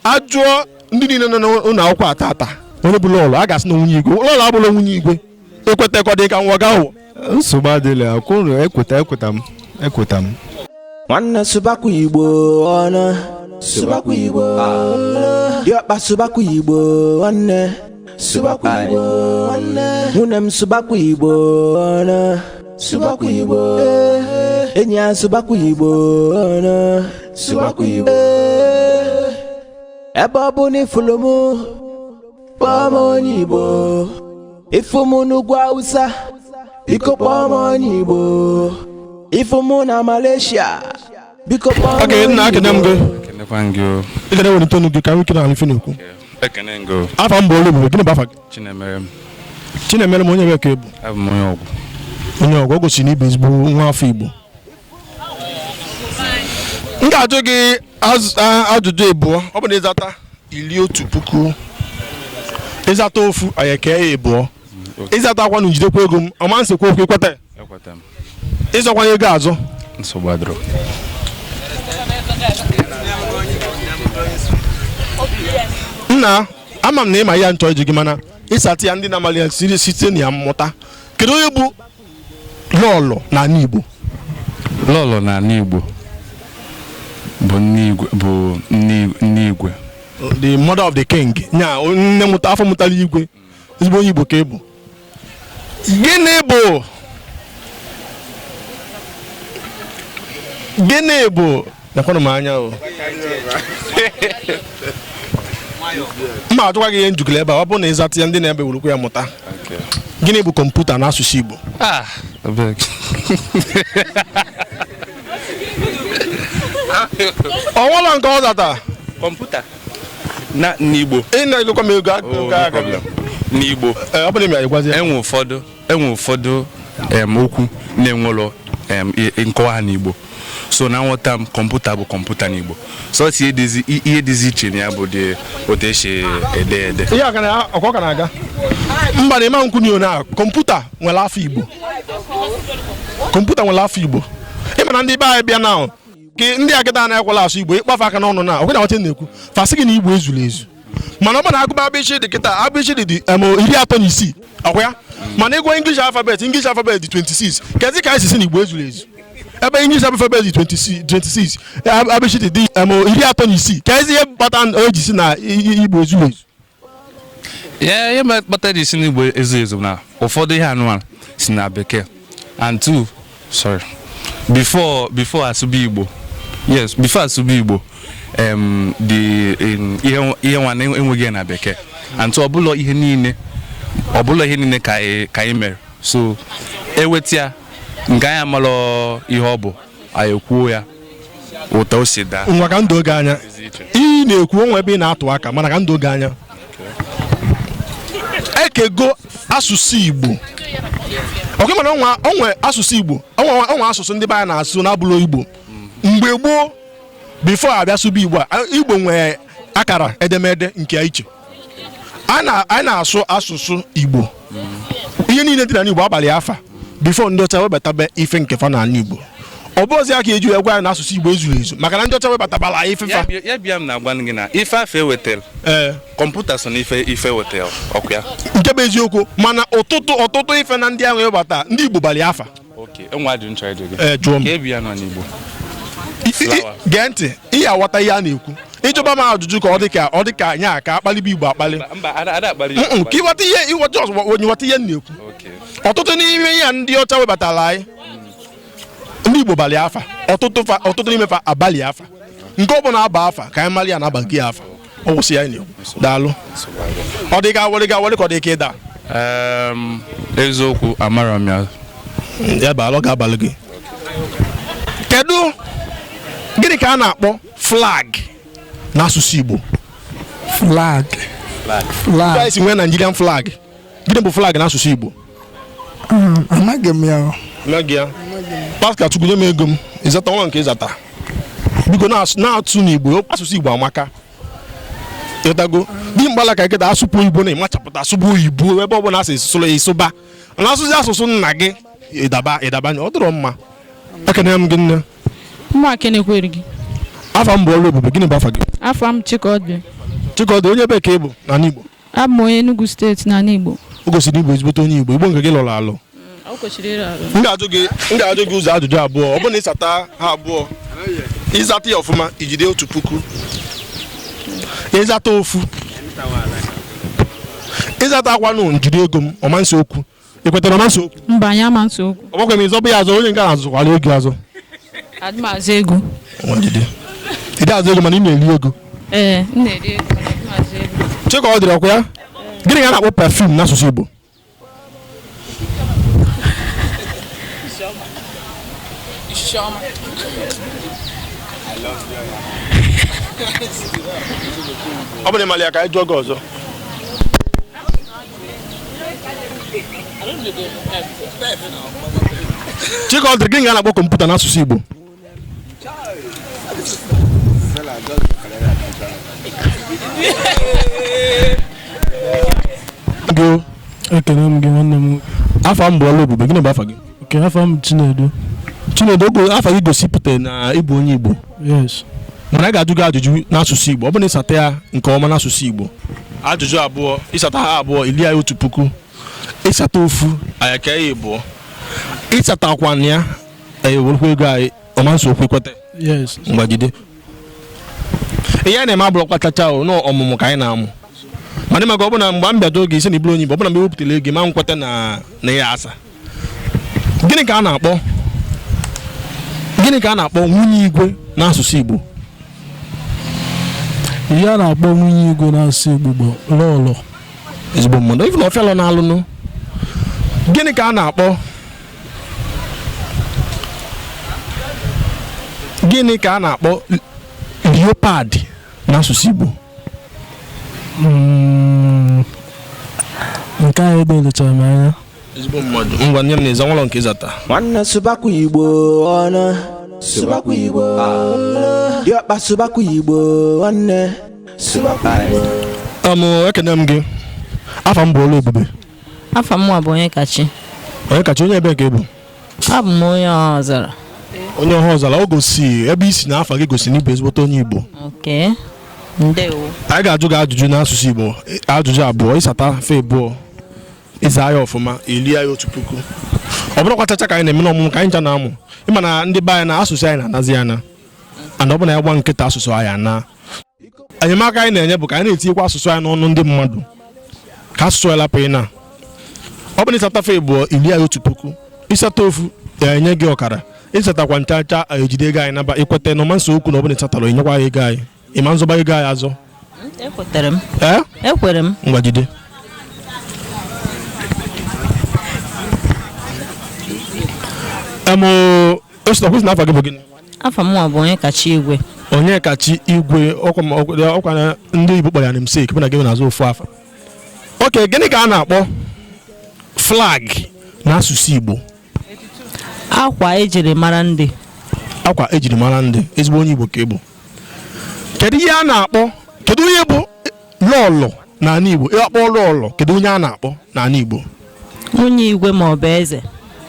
ajụọ ndị niile nọ n'ụlọ akwụkwọ ata ata onye bụ lọọlọ, a ga-asị na nwunye igwe. Lọọlọ abụla nwunye igwe. Ekweta dị ka nwa ga ụwa. Nsogbu adịla, akwụrụ ekweta ekweta m ekweta m. Nwanne sụbakwa Igbo ọnụ, sụbakwa Igbo diọkpa, sụbakwa Igbo nwanne, sụbakwa Igbo nwanne, nwunye m sụbakwa Igbo ọnụ, sụbakwa Igbo enyi ya, sụbakwa Igbo ọnụ, sụbakwa Igbo. Ebe ọ bụ na ifulu m, kpọọ m onye Igbo. Ifu m n'ugwu Awụsa, biko kpọọ m onye Igbo. Ifu m na Malaysia, biko kpọọ m onye Igbo. Ị ga na-ewelite ọnụ gị ka nwike na ife na-ekwu. Afa m bụ Oluebube. Gịnị bụ afa gị? Chinemere m. Chinemere m. Onye ebe ka ị bụ? Abụ m onye Ọgwụ. Onye Ọgwụ. O gosiri na ịbụ ezigbo nwa afọ Igbo. M ga-ajụ gị ajụjụ ịbụọ. Ọ bụ na ịzata ili 1000, ịzata ofu anyị ekee ya ịbụọ. Ịzata akwa na njidekwa ego m ọma nsekwa okwu. Ikweta ịzọkwanye ego azụ? Nsogbu adịrọ. Nna, ama m na ịma ya nchọ iji gị, mana ịsatị ya ndị na-amali ya site na ya mmụta. Kedu onye bụ lọọlọ n'ala Igbo? Lọọlọ n'ala Igbo bụ nne igwe. The mother of the king. Nya nne mụta afọ mụtara igwe. Ezigbo onye Igbo ka ị bụ. Gịnị bụ gịnị bụ nakwanụ m anya o mma ajụkwa gị ihe njikere ebe a. Ọ bụrụ na ịzata ya, ndị na-ebe werukwa ya mụta. Gịnị bụ kọmputa n'asụsụ Igbo? Ọ nwere nke ọ zata? Kọmputa na n'Igbo. Ị na-egokwa m ego n'Igbo. Ọ bụrụ na ị enwe ụfọdụ okwu na-enwelọ nkọwa ha n'Igbo. So na nghọta m, kọmputa bụ kọmputa n'Igbo. Sọsọ ihe dịzi iche na ya bụ dị otu esi ede ede. Ihe ọkwa ka na-aga mba na ịma nkwunye na kọmputa nwere afọ Igbo. Kọmputa nwere afọ Igbo. Ịma na ndị be anyị bịa na ndị akịta na-ekwela asụ Igbo, ịkpafe aka n'ọnụ na ọkwe na nwata na-ekwu fasị gị na Igbo ezuru ezu. Mana ọ bụ na agụba abịchị dị kịta, abịchị dị 36 ọkwa ya. Mana ịgụọ English alphabet, English alphabet dị 26. Kezi ka anyị si na Igbo ezuru ezu ebe English alphabet dị 26, abịchị dị 36? Kezi ihe kpata o ji si na Igbo ezuru ezu? Ihe kpatara ji si na Igbo ezu ezu na ụfọdụ ihe anụmanụ si na bekee. And two, sorry, before asụba Igbo, yes, before asụba Igbo, the ihe nwa enweghị ya na bekee. And so ọbụla ihe niile ka anyị mere. So eweta ya nke anyị amalọ ihe ọ bụ, anyị ekwuo ya ụtọ o si daa. Ngwa ka ndụ oge anya ị na-ekwu onwe ebe ị na-atụ aka, mana ka ndụ oge anya ekego asụsụ Igbo. Ọkwa mana onwe asụsụ Igbo, onwe asụsụ ndị be anyị na-asụ na-abụlọ Igbo. Mgbe gboo, before abịa sụba Igbo, Igbo nwere akara edemede nke iche. Anyị na-asụ asụsụ Igbo. Ihe niile dị n'ala Igbo abalị afa before ndị ọcha webatabe ife nke fa n'ala Igbo. Ọ bụ ozi aka eji wee gwa anyị na asụsụ Igbo ezuru ezu maka na ndị ọcha webatabala anyị ife fa. Ya bịa m na-agwa gị na ife afọ ewetara kọmputa so na ife wetara ọkụ ya. Nke bụ eziokwu, mana ọtụtụ ife na ndị ahụ ewebata ndị Igbo balị afa. Okay, enwe ajụ nchọ ịjụ gị. Jụọ m. Ka ebi ya nọ n'Igbo. Gee ntị, ị ya aghọta ihe a na-ekwu. Ịjụba m ajụjụ ka ọ dị ka ọ dị ka anyị a ka akpalibe Igbo akpali. Mba, ada akpali. Mm-mm, ka ịghọta ihe, ịghọta onye ghọta ihe m na-ekwu. Ọtụtụ n'ime ihe ndị ọcha webatara anyị, ndị Igbo balị afa, ọtụtụ n'ime fa abalị afa. Nke ọ bụla aba afa ka anyị mara ya na aba nke ya afa. Ọ wụsị ya anyị na-ekwu. Daalụ. Ọ dị ka awọrị gị awọrị ka ọ dị ka ịda. Eziokwu, amara m ya. Ya bụ alọ ga-abalị gị. Kedu gịnị ka a na-akpọ flag n'asụsụ Igbo? Flag. Flag. Guys, nwee Nigerian flag. Gịnị bụ flag n'asụsụ Igbo? Amaghị m ya. Amaghị ya. Pascal Chukwu, nye m ego m. Ịzata nwa nke ịzata. Biko na-atụ n'Igbo, asụsụ Igbo amaka. Ịghọtago? Di mgbala ka nkịta asụpụ Igbo na ịmachapụta asụpụ oyibo ebe ọ bụla asị sụrụ ịsụba. Na asụsụ asụsụ nna gị ịdaba ịdaba ọ dịrọ mma. Ekene m gị nne. Mụ akenekwere gị. Afa m bụ Ọlụ Ebube, gịnị bụ afa gị? Afọ m Chikọdị. Chikọdị, onye ebe ka ị bụ n'ala Igbo? Abụ m onye Enugu steeti n'ala Igbo. O gosiri Igbo ezigbote onye Igbo. Igbo nke gị lọrọ alụ. O kwesịrị ịrụ alụ. M ga-ajụ gị ụzọ ajụjụ abụọ. Ọ bụrụ na ịsata ha abụọ, ịzata ya ọfụma, ijide 1000. Ịzata ofu, ịzata akwanụ njide ego m, ọma nsị okwu. Ị kwetara ọma nsị okwu? Mba, anyị ama nsị okwu. Ọ bụkwa m ịzọbụ ya azọ, onye nke na-azụkwara ego azọ. Adị m azụ ego. Nwa jide. Ị dị azụ ego mana ị na-eri ego. Ee, m na-eri ego mana adị m azụ ego. Chika ọ dịrị ọkwa ya? Gịnị ka a na-akpọ perfume n'asụsụ Igbo? Ọ bụrụ na ị mara ya ka anyị jụọ gị ọzọ. Chika ọ dịrị, gịnị ka a na-akpọ kọmputa n'asụsụ Igbo? Ekene m gị nwanne m. Afa m bụ Ọlụ Ebube, gịnị bụ afa gị? Okay, afa m Chinedu. Chinedu, ogo afa gị gosipụtara na ị bụ onye Igbo. Yes. Mana a ga-ajụ gị ajụjụ n'asụsụ Igbo. Ọ bụrụ na ịsata ya nke ọma n'asụsụ Igbo, ajụjụ abụọ, ịsata ha abụọ, ili ya 1000. Ịsata ofu, anyị kee ya ịbụọ. Ịsatakwana ya, anyị ewerekwa ego anyị, ọma nso okwu ekweta. Yes. Ngwa jide. Ihe a na-eme abụrụkwa chacha o, na ọmụmụ ka anyị na-amụ. Mana maka ọ bụ na mgbe m bịado oge isi na iburu onye Igbo, ọ bụ na mgbe ewepụtara ego ma nkweta na ya asa. Gịnị ka a na-akpọ? Gịnị ka a na-akpọ nwunye igwe n'asụsụ Igbo? Ihe a na-akpọ nwunye igwe n'asụsụ Igbo bụ lọlọ. Ezigbo mmadụ, ife na ọfịa lọ n'alụnụ. Gịnị ka a na-akpọ? Gịnị ka a na-akpọ leopard n'asụsụ Igbo? Nke a edochara m anya. Ezigbo mmadụ, ngwa nye m na ịza nwụlọ nke ịzata. Nwanne sụbakwa Igbo ọnụ, sụbakwa Igbo ọnụ. Diọkpa sụbakwa Igbo nwanne, sụbakwa Igbo. Ekene m gị. Afa m bụ Ọlụ Ebube. Afa m bụ Onyekachi. Onyekachi, onye ebe ka ị bụ? Abụ m onye Ọhazara. Onye Ọhazara, o gosi ebe i si na afa gị gosi na ị bụ ezigbote onye Igbo. Okay. Ndewo. Anyị ga-ajụ gị ajụjụ n'asụsụ Igbo, ajụjụ abụọ, ịsata fe abụọ, ịza ya ọfụma, ili ya 1000. Ọ bụrụkwa chacha ka anyị na-eme n'ọmụmụ ka anyị ncha na-amụ. Ịma na ndị be anyị na asụsụ anyị na-anazi ya na. And ọ bụ na ya gba nkịta asụsụ anyị ana. Enyemaka anyị na-enye bụ ka anyị na-etinyekwa asụsụ anyị n'ọnụ ndị mmadụ. Ka asụsụ anyị lapụ ịna. Ọ bụ na ịsata fe abụọ, ili ya 1000. Ịsata ofu, ya enye gị ọkara. Ịsatakwa nchacha, ejide ego anyị naba. Ikwete na ọma nso okwu na ọ bụ na ịsatara, enyekwa ya ego anyị. Ị ma nzọba ego anyị azọ? Ekwetere m. Ee? Ekwere m. Ngwa jide. Kwụsị na afa gị bụ gịnị? Afa m bụ Onyekachi Igwe. Onyekachi Igwe, ọkwa na ndị Igbo kpọrọ ya namesake, bụ na gị na-azụ ofu afa. Okay, gịnị ka a na-akpọ flag n'asụsụ Igbo? Akwa ejiri mara ndị. Akwa ejiri mara ndị, ezigbo onye Igbo ka ị bụ. Kedu ihe a na-akpọ? Kedu onye bụ lọlọ n'ala Igbo? Ị akpọ lọlọ, kedu onye a na-akpọ n'ala Igbo? Nwunye igwe ma ọ bụ eze.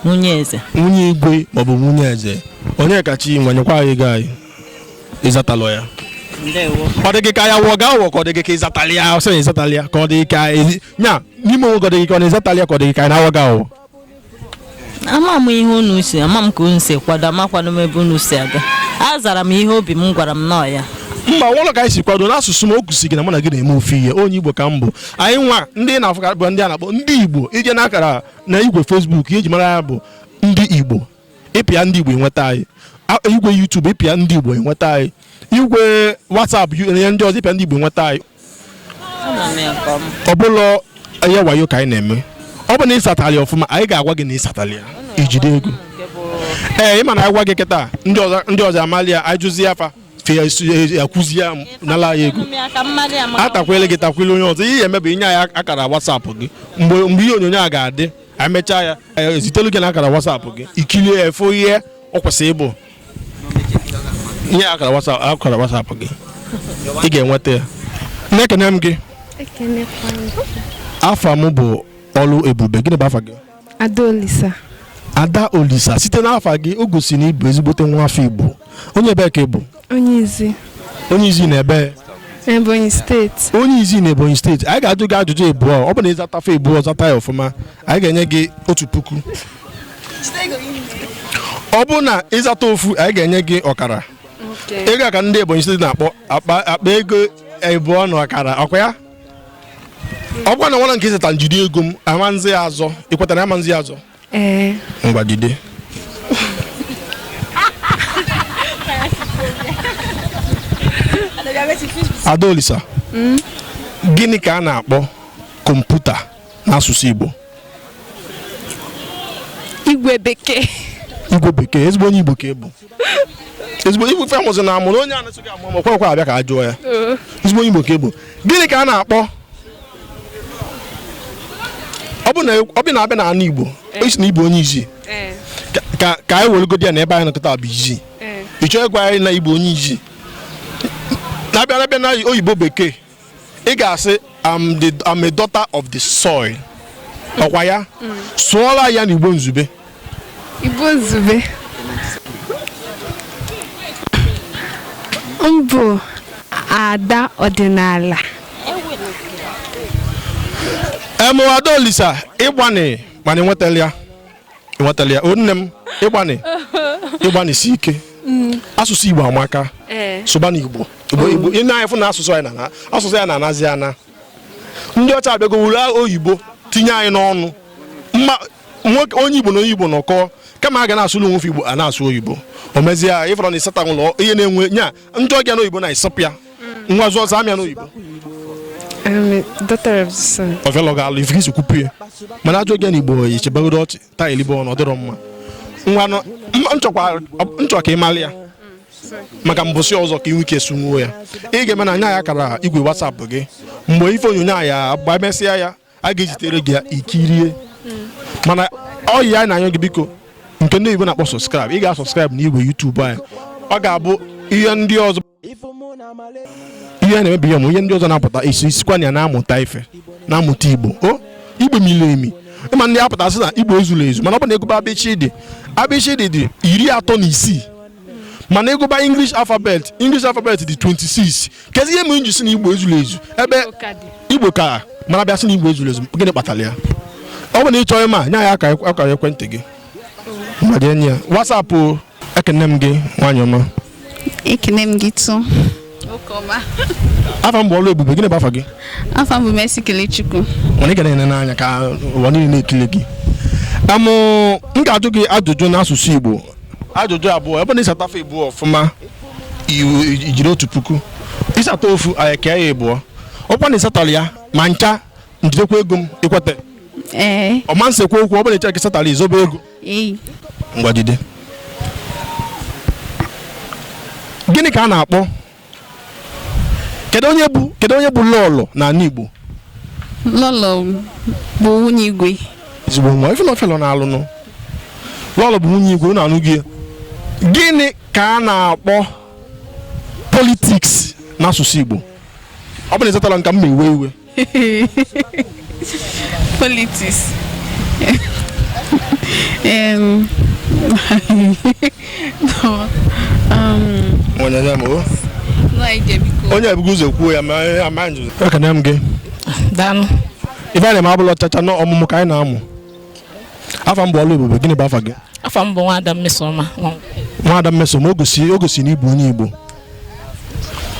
Nwunye eze. Nwunye igwe ma ọ bụ nwunye eze. Onyekachi, nwanyekwa anyị ego anyị. Ịzatalụ ya. Ndewo. Ọ dị gị ka ya wụọ gaa wụọ ka ọ dị gị ka ịzatalị ya, ọ sị na ịzatalị ya, ka ọ dị gị ka nya, n'ime onwe gị ọ dị gị ka ọ na-ịzatalị ya, ka ọ dị gị ka ị na-awọ gị awọ. Ama m ihe unu si, ama m ka unu si kwado, amakwanụ m ebe unu si aga. Azara m ihe obi m gwara m nọọ ya. Mba, nwụlọ ka anyị si kwado n'asụsụ m, o kwụsị gị na mụ na gị na-eme ofu ihe. Onye Igbo ka m bụ. Anyị nwa ndị na-afụ bụ ndị a na-akpọ ndị Igbo. Ije n'akara na igwe Facebook, ihe eji mara ya bụ ndị Igbo. Ịpịa ndị Igbo enweta anyị. Igwe YouTube, ịpịa ndị Igbo enweta anyị. Igwe WhatsApp, ihe ndị ọzọ, ịpịa ndị Igbo enweta anyị. Ọ bụlọ ihe wayo ka anyị na-eme. Ọ bụ na ịsatali ọfụma, anyị ga-agwa gị na ịsatali ya, ijide ego. Ee, ị ma na agwa gị kịta, ndị ọzọ amali ya, anyị jụzie afa akwụzi ya nala ya ego. Atakwele gị, takwele onye ọzọ. Ihe eme bụ inye anyị akara WhatsApp gị. Mgbe ihe onyonyo a ga-adị, anyị mechaa ya, ezitelu gị na akara WhatsApp gị, ikilie ya, efo ihe ọ kwesịrị ịbụ. Nye akara WhatsApp gị, ị ga-enweta ya. Na-ekene m gị. Afa m bụ Ọlụ Ebube. Gịnị bụ afa gị? Adaolisa. Adaolisa, site n'afa gị o gosi na ị bụ ezigbote nwa afọ Igbo. Onye ebe ka ị bụ? Onye Izi. Onye Izi na ebe? Ebonyi steeti. Onye Izi na Ebonyi steeti. Anyị ga-ajụ gị ajụjụ ịbụọ. Ọ bụ na ịzata afọ ịbụọ, zata ya ọfụma, anyị ga-enye gị 1000. Ọ bụ na ịzata ofu, anyị ga-enye gị ọkara. Ego a ka ndị Ebonyi steeti na-akpọ akpa ego ịbụọ na ọkara, ọkwa ya? Ọ bụkwa na nwana nke ịzata njide ego m, amanzi ya azọ. Ị kwetara amanzi ya azọ? Ee. Ngwa, jide. Adaolisa, gịnị ka a na-akpọ kọmputa n'asụsụ Igbo? Igwe bekee. Igwe bekee. Ezigbo onye Igbo ka ị bụ. Ezigbo ife amụzi na amụ na onye a na-eso gị amụ amụ kwekwa abịa ka a jụọ ya. Ezigbo onye Igbo ka ị bụ. Gịnị ka a na-akpọ ọ bụ na abịa n'ala Igbo, isi na Igbo onye Izi, ka anyị weregodi ya na ebe anyị nọkọta bụ Izi. Ị chọọ ịgwa anyị na Igbo onye Izi na-abịa na oyibo bekee, ị ga-asị I'm a daughter of the soil. Ọkwa ya? Sụọla ya n'Igbo nzube. Igbo nzube. M bụ ada ọdịnala. Emu Adaolisa, ịgbani mana enwetala ya. Enwetala ya. O nne m, ịgbani si ike. Asụsụ Igbo amaka. Sụba n'Igbo. Igbo ị na-afụ na asụsụ anyị na asụsụ ya na-anazi ana. Ndị ọcha abịago were oyibo tinye anyị n'ọnụ. Mma nwoke onye Igbo na onye Igbo nọkọ, kama a ga na-asụ onwe Igbo a na-asụ oyibo. O mezie ya, ịfọrọ na ịsata ụlọ ihe na-enwe nya ndị ọbịa n'oyibo na-esọpụ ya. Nwa zụọ ọzọ amịa n'oyibo. I'm a daughter of the sun. Ọfịa ga-alụ ife isi kwupụ ya. Mana ajọ gị n'Igbo echebagodo ọchị taa elibe ọnụ, ọ dịrọ mma. Ngwanụ, nchọ ka ị mara ya. Maka mbụsị ọzọ ka ị nwee ike sunwuo ya. Ị ga-eme na anya ya akara igwe WhatsApp gị. Mgbe ife onyonyo a ya agba mesịa ya, a ga-ezitere gị ya ikirie. Mana ọyị ya na-anyụ gị biko, nke ndị Igbo na-akpọ subscribe, ị ga-asubscribe n'igwe YouTube anyị. Ọ ga-abụ ihe ndị ọzọ, ihe na-emebi ihe ọmụ, ihe ndị ọzọ na-apụta isi isikwa na ya na-amụta ife, na-amụta Igbo. O Igbo miri emi. Ịma ndị apụta sị na Igbo ezuru ezu, mana ọ bụ na ịgụba abịchịdị, abịchịdị dị 36. Mana ịgụba English alphabet, English alphabet dị 26. Kezi ihe mere nji sị na Igbo ezuru ezu, ebe Igbo ka mana bịa sị na Igbo ezuru ezu, gịnị kpatara ya? Ọ bụ na ị chọọ ịma, nye anyị akara ekwentị gị. Mgbadị enyi ya. WhatsApp o, ekene m gị nwaanyị ọma. Ekene m gị too. Afa m bụ Ọlụ Ebube, gịnị bụ afa gị? Afa m bụ Mercy Kelechukwu. Mana ị ga na-ene n'anya ka ụwa niile na-ekele gị. M ga-ajụ gị ajụjụ n'asụsụ Igbo. Ajụjụ abụọ, ebe na ịsata afọ Igbo ọfụma, ijiri 1000. Ịsata ofu, anyị kee ya ịbụọ. Ọkwa na ịsatara ya, ma ncha, njidekwa ego m, ikwete. Ee. Ọ ma nsekwa okwu, ọ bụrụ na ịchọrọ ka ịsatara, izobe ego. Ee. Ngwa jide. Gịnị ka a na-akpọ? Kedu onye bụ lọlọ n'ala Igbo? Lọlọ bụ nwunye igwe. Ezigbo nwa, ife na ofelo na-alụnụ. Lọlọ bụ nwunye igwe, unu anụ gị. Gịnị ka a na-akpọ politiks n'asụsụ Igbo? Ọ bụ na ịzatara nka m ma ewe iwe. Politiks. Onye ebugo ụzọ kwuo ya ma ama njụ. Ekene m gị. Daalụ. Ife a na-eme abụla ọchacha na ọmụmụ ka anyị na-amụ. Afa m bụ Ọlụ Ebube, gịnị bụ afa gị? Afa m bụ Nwada Mmesoma. Nwada Mmesoma, o gosi na ịbụ onye Igbo.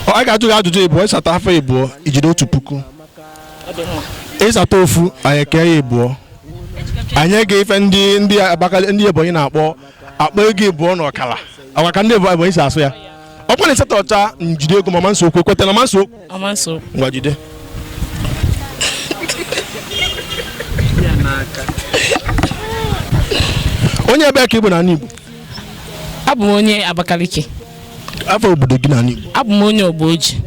Ọ ga-ajụ gị ajụjụ ịbụọ, ịsata afọ ịbụọ ijide 1000. Ịsata ofu anyị kee ya ịbụọ. Anyị ga-efe ndị Abakaliki ndị Ebonyi na-akpọ akpa ego ịbụọ na ọkara. Agwa ka ndị Ebonyi si asụ ya. Ọ bụrụ na ịsata ọcha njide ego ma manso okwu ekwetara manso okwu. Ngwa jide. Onye ebe ka ị bụ n'ala Igbo? Abụ m onye Abakaliki. Afọ obodo gị n'ala Igbo? Abụ m onye Ogboji.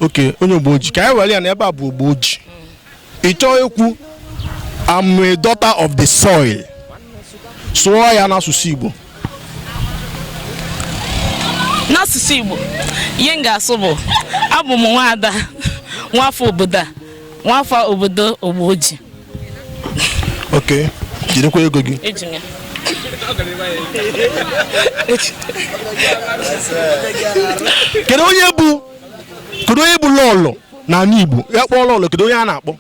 Ok, onye Ogboji. Ka anyị were ya na ebe a bụ Ogboji. Ị chọọ ikwu I'm a daughter of the soil. Sụọ ya n'asụsụ Igbo. N'asụsụ Igbo, ihe m ga-asụ bụ abụ m nwaada nwafọ obodo a, nwafọ obodo Ogboji. Ok, jidekwa ego gị. Eji m ya. Kedu onye bụ lọlọ n'ala Igbo? Ya kpọọ lọlọ, kedu onye a na-akpọ?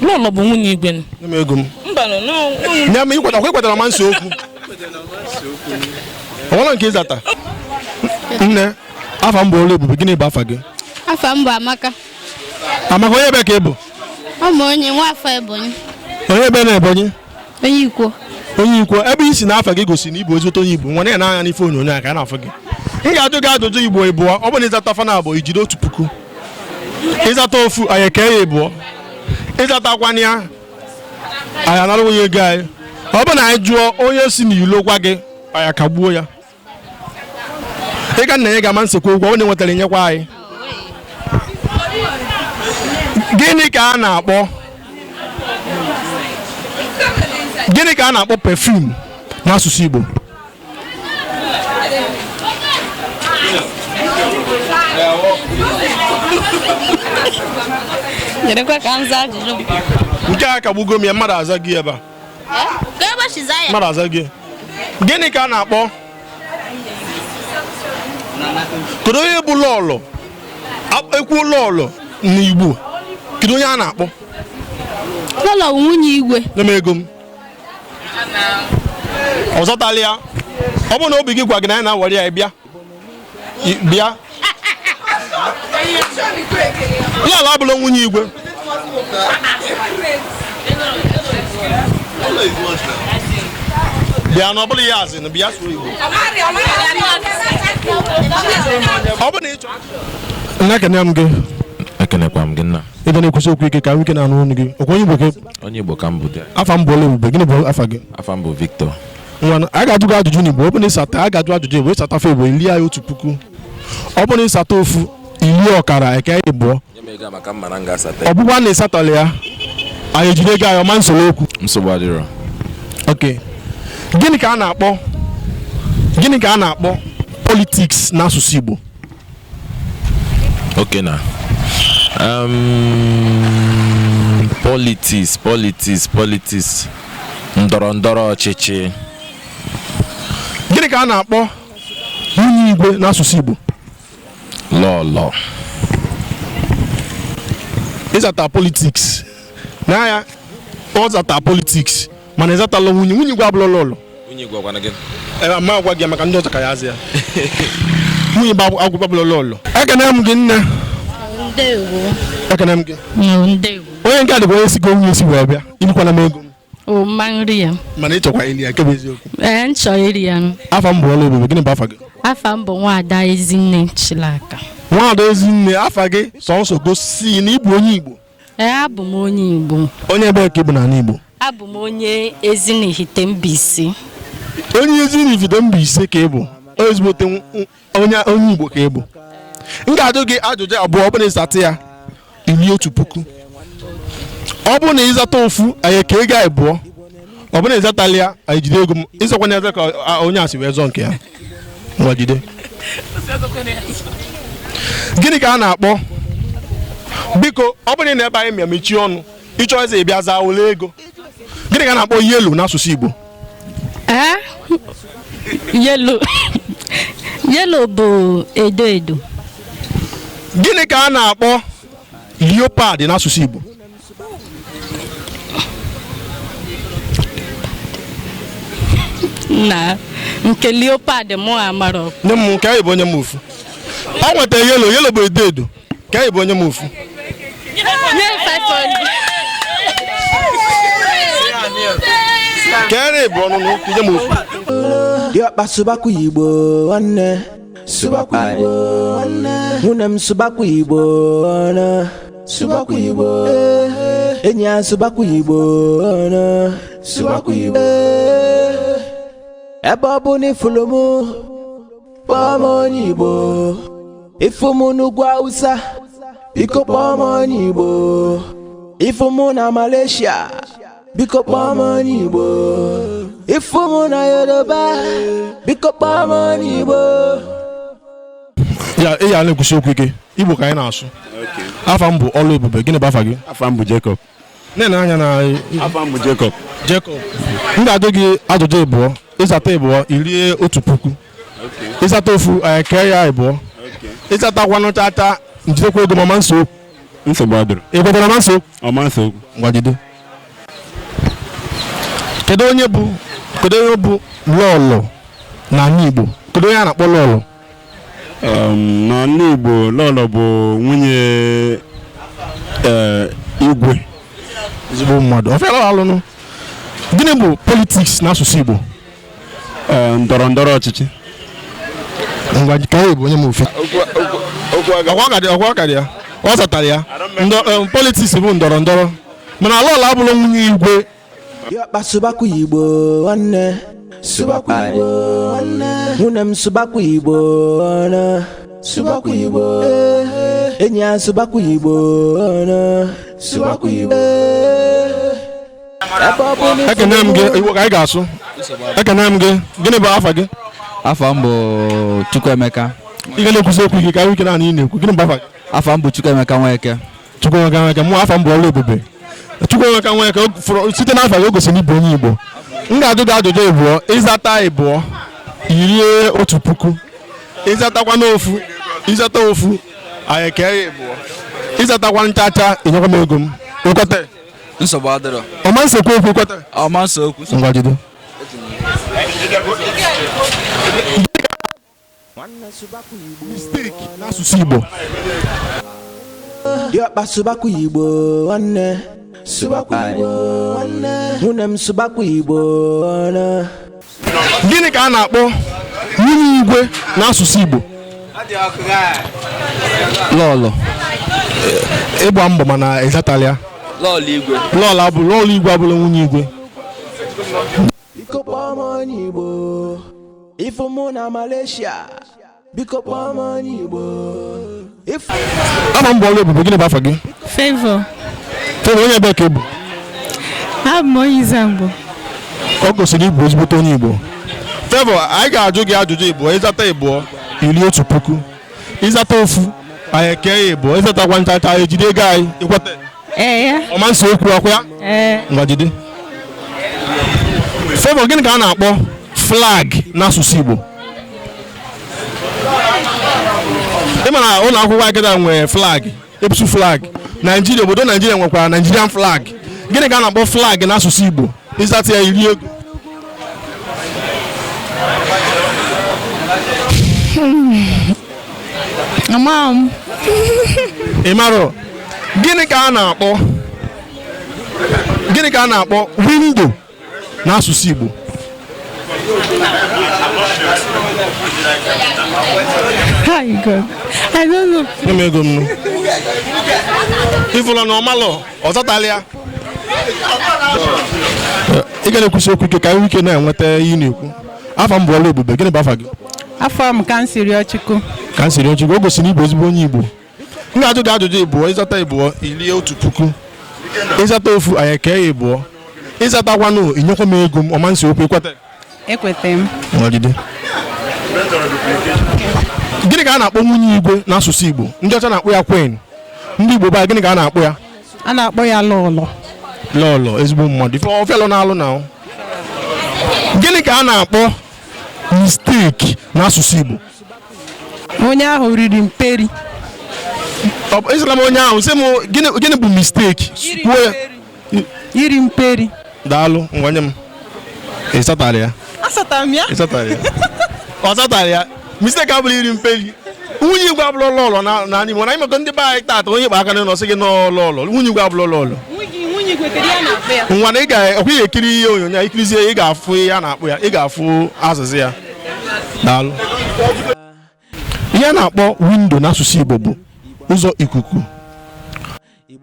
Lọlọ bụ nwunye igwe. Nye m ego m. Mba no. Nye m ikwetara ma nso okwu. Ọ nwere nke ịzata? Nne, afa m bụ Oluebube, gịnị bụ afa gị? Afa m bụ Amaka. Amaka, onye ebe ka ị bụ? Ọ bụ onye nwafọ Ebonyi. Onye ebe na Ebonyi? Onye Ikwo. Onye Ikwo, ebe i si na afa gị gosi na ị bụ ezigbo onye Igbo. Nwane ya n'anya n'ife onyonyo a ka a na-afụ gị. M ga-ajụ gị ajụjụ Igbo ịbụọ, ọ bụrụ na ịzata afa na abụọ ijide 1000. Ịzata ofu anyị ekee ya ịbụọ. Ịzatakwana ya anyị anara onye ego anyị. Ọ bụrụ na anyị jụọ onye si n'ilo gwa gị anyị akagbuo ya. Ị ga nna ya ga-ama nsekwa ụgwọ onye nwetara enyekwa anyị. Gịnị ka a na-akpọ? Gịnị ka a na-akpọ perfume n'asụsụ Igbo? Nke a kagbugo m ya, mmadụ aza gị ebe a. Mmadụ aza gị. Gịnị ka a na-akpọ? Kedu onye bụ lọlọ? Ekwu lọlọ n'Igbo. Kedu onye a na-akpọ? Lọlọ bụ nwunye igwe. Nye m ego m. Ọ zọtala ya. Ọ bụrụ na obi gị gwa gị na anyị na-awere ya, bịa. Bịa. Lọlọ abụla nwunye igwe. Bịa na ọ bụla ya azị na bịa sụọ Igbo. Ọ bụrụ na ị chọrọ. Nna, ekene m gị. Ekenekwa m gị nna. Ị ga na-ekwusi okwu ike ka nwoke na-anụ olu gị. Ọkwa onye Igbo ka Onye Igbo ka m bụ. Afa m bụ Oluebube, gịnị bụ afa gị? Afa m bụ Victor. Ngwanụ, a ga-ajụ gị ajụjụ n'Igbo. Ọ bụrụ na ịsata, a ga-ajụ ajụjụ Igbo, ịsata afọ Igbo ili anyị 1000. Ọ bụrụ na ịsata ofu ili ọkara eke ịbụọ. Ọ bụkwa na ịsatala ya, anyị ejide gị anyị ọma nsogbu okwu. Nsogbu adịrọ. Ok. Gịnị ka a na-akpọ? Gịnị ka a na-akpọ politics n'asụsụ Igbo? Ok na. Politics, ndọrọ ndọrọ ọchịchị. Gịnị ka a na-akpọ nwunye igwe n'asụsụ Igbo? Lọlọ. Ịzata politics. N'anya, ọ zata politics mana ịzatala nwunye igwe abụla lọlọ. Nwunye igwe ọkwana gị? Ee, ma agwa gị maka ndị ọzọ ka ya azị ya. Nwunye igwe abụla lọlọ. Ekene m gị nne. Ndewo. Ekene m gị. Ndewo. Onye nke a dịkwa onye si ka onye si wee bịa. Ilikwala m ego m. O mma nri ya. Mana ị chọkwa ili ya, nke bụ eziokwu. Ee, m chọrọ iri ya. Afa m bụ Oluebube, gịnị bụ afa gị? Afa m bụ Nwada Ezinne Chilaka. Nwada Ezinne, afa gị sọnsọ gosi na ị bụ onye Igbo. Ee, abụ m onye Igbo. Onye ebe ka ị bụ n'ala Igbo? Abụ m onye Ezinihite Mbaise. Onye Ezinihite Mbaise ka ị bụ. Ezigbote onye Igbo ka ị bụ. M ga-ajụ gị ajụjụ abụọ, ọ bụrụ na ịzata ya ili 1000. Ọ bụrụ na ịzata ofu anyị eke ego abụọ. Ọ bụrụ na ịzatala ya anyị jide ego m. Ịzakwana eze ka onye a si wee zọọ nke ya. Ngwa jide. Gịnị ka a na-akpọ? Biko, ọ bụrụ na ebe anyị mịa mechie ọnụ, ịchọ eze ịbịa zaa ole ego. Gịnị ka a na-akpọ yelo n'asụsụ Igbo? Yelo. Yelo bụ edo edo. Gịnị ka a na-akpọ leopard n'asụsụ Igbo? Na nke leopard mụ amarọ. Nye m nke anyị bụ onye m ofu. Ọ nwetara yellow, yellow bụ edo edo. Nke anyị bụ onye m ofu. Nye 500. Kere bụ ọnụnụ nye m ofu. Diọkpa sụbakwa Igbo nwanne, sụbakwa Igbo nwanne, nwunye m sụbakwa Igbo nwanne, sụbakwa Igbo, enyi ya sụbakwa Igbo nwanne, sụbakwa Igbo. Ebe ọ bụ na ifulu m, kpọọ m onye Igbo. Ifu m n'ugwu Awụsa, biko kpọọ m onye Igbo. Ifu m na Malaysia, biko kpọọ m onye Igbo. Ifu m na Yoruba, biko kpọọ m onye Igbo. Ya ị ya na-ekwusi okwu ike. Igbo ka anyị na-asụ. Afa m bụ Ọlụ Ebube. Gịnị bụ afa gị? Afa m bụ Jacob. Nne anya na Afa m bụ Jacob. Jacob. M ga-ajụ gị ajụjụ ịbụọ. Ịzata ịbụọ, irie 1000. Ịzata ofu, anyị kee ya ịbụọ. Ịzatakwanụ tata, njidekwa ego mama nso. Nsogbu adịrọ. Ị kwetara ma nso? Ọma nsogbu. Ngwa jide. Kedu onye bụ lọlọ n'ala Igbo? Kedu onye a na-akpọ lọlọ? N'ala Igbo, lọlọ bụ nwunye igwe. Ezigbo mmadụ. Ọ fịara alụnụ. Gịnị bụ politiks n'asụsụ Igbo? Ndọrọ ndọrọ ọchịchị. Ngwa ka anyị bụ onye m ofe. Ọkwa ka dị ya. Ọ zatara ya. Politiks bụ ndọrọ ndọrọ. Mana lọlọ abụrụ nwunye igwe. Diọkpa sụbakwa Igbo nwanne, sụbakwa Igbo nwanne, nwunye m sụbakwa Igbo nwanne, sụbakwa Igbo, enyi ya sụbakwa Igbo nwanne, sụbakwa Igbo. Ekene m gị, Igbo ka anyị ga-asụ. Ekene m gị, gịnị bụ afa gị? Afa m bụ Chukwuemeka. Ị ga na-ekwusi okwu gị ka anyị naanị ị na-ekwu. Gịnị bụ afa gị? Afa m bụ Chukwuemeka Nweke. Chukwuemeka Nweke, mụ afa m bụ Ọlụ Ebube. Chukwuemeka Nweke, site n'afa gị o gosiri na ịbụ onye Igbo. M ga-ajụ gị ajụjụ ịbụọ, ịzata ịbụọ, irie 1000. Ịzatakwa n'ofu, ịzata ofu, anyị kee ya ịbụọ. Ịzatakwa nchacha, ịnyekwa m ego m. Ịkweta? Nsogbu adịrọ. Ọma nsekwu okwu ịkweta? Ọma nse okwu. Ngwa jide. Mistake n'asụsụ Igbo. Diọkpa sụbakwa Igbo nwanne, sụbakwa Igbo nwanne, nwunye m sụbakwa Igbo nwanne. Gịnị ka a na-akpọ nwunye igwe n'asụsụ Igbo? Lọlọ. Ịgba mbọ mana ịzatala ya. Lọlọ igwe. Lọlọ igwe abụrụ nwunye igwe. Biko kpọọ m onye Igbo. Ifu mụ na Malaysia, biko kpọọ m onye Igbo. Ama m bụ Ọlụ Ebube. Gịnị bụ afa gị? Favor. Favor, onye ebee ka ị bụ? Abụ m onye Izangbo. Ọ gosiri ịbụ ezigbote onye Igbo. Favor, anyị ga-ajụ gị ajụjụ ịbụọ, ịzata ịbụọ, iri 1000. Ịzata ofu, anyị ekee ya ịbụọ. Ịzatakwa nchacha, anyị ejide ego anyị. Ịkweta? Ee. Ọma nso okwu ọkwa ya? Ee. Ngwa jide. Favor, gịnị ka a na-akpọ flag n'asụsụ Igbo? Ị ma na ụlọ akwụkwọ anyị kịta nwere flag, ebusu flag. Naijiria, obodo Naijiria nwekwara Nigerian flag. Gịnị ka a na-akpọ flag n'asụsụ Igbo? Ịzata ya iri ego. Ama m. Ị marọ? Gịnị ka a na-akpọ? Gịnị ka a na-akpọ window n'asụsụ Igbo? Hi God. I don't know. Nye m ego m nụ. Ifụlọ na ọmalọ, ọ zatala ya. Ị ga na-ekwusi okwu ike ka anyị ike na-enweta ihe ị na-ekwu. Afa m bụ Ọlụ Ebube. Gịnị bụ afa gị? Afọ m ka m siri Ọchukwu. Ka m siri Ọchukwu, o gosiri na ịbụ ezigbo onye Igbo. M ga-ajụ gị ajụjụ ịbụọ, ịzata ịbụọ, irie 1000. Ịzata ofu, anyị ekee ya ịbụọ. Ịzatakwanụ, inyekwa m ego m, ọma nsi okwu, ịkweta? Ekweta m. Ngwa jide. Gịnị ka a na-akpọ nwunye igwe n'asụsụ Igbo? Ndị ọcha na-akpọ ya queen. Ndị Igbo baa, gịnị ka a na-akpọ ya? A na-akpọ ya lọlọ. Lọlọ, ezigbo mmadụ. Ife ọfịalụ na-alụ na. Gịnị ka a na-akpọ mistake n'asụsụ Igbo? Onye ahụ riri mperi. Esila m onye ahụ, sị m gịnị bụ mistake? Kwuo ya. Iri mperi. Daalụ, ngwa nye m. Ị satara ya? Asatara m ya. Ị satara ya? Ọ satara ya. Mistake abụrụ iri mpeli. Nwunye igwe abụrụ lọlọ na n'ala Igbo na ịmekọ ndị be anyị taata onye kpa aka n'ụlọ sị gị nọọ lọlọ. Nwunye igwe abụrụ lọlọ. Nwunye igwe, kedu ya na-akpọ ya? Nwa na ị ga-ekwe ya ekiri ihe onyonyo a, ikirizie ị ga-afụ ihe a na-akpụ ya, ị ga-afụ azịza ya. Daalụ. Ihe a na-akpọ window n'asụsụ Igbo bụ ụzọ ikuku.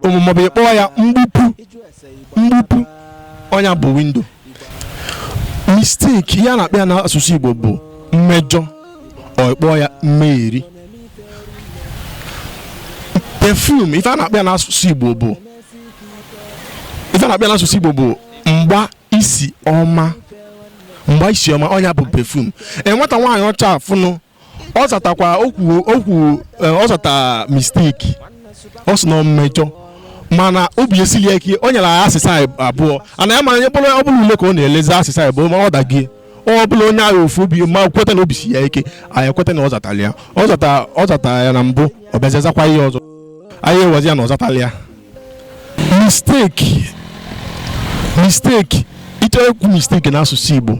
Omume bụ ịkpọ ya mgbupu. Mgbupu ọnya bụ window. Mistake, ihe a na-akpọ ya n'asụsụ Igbo bụ mmejọ, ọ ịkpọ ya mmegheri. Perfume, ife a na-akpọ ya n'asụsụ Igbo bụ ife a na-akpọ ya n'asụsụ Igbo bụ mgba isi ọma. Mgba isi ọma ọnya bụ perfume. E nwata nwaanyị ọcha afụnụ ọ zatakwa okwu okwu, ọ zata mistake, ọ sị na mmejọ, mana obi esili ya ike. O nyere anyị asịsa abụọ ana ya, mara bụrụ ọ bụrụ ule ka ọ na-elezi asịsa abụọ, ma ọ dagie ọ bụla onye agha ofu obi ma kweta na obi si ya ike, anyị ekweta na ọ zatara ya. Ọ zata ya na mbụ, ọ bịazie zakwa ihe ọzọ, anyị ewezi ya na ọ zatala ya. Mistake, mistake, ịchọrọ ikwu mistake n'asụsụ Igbo,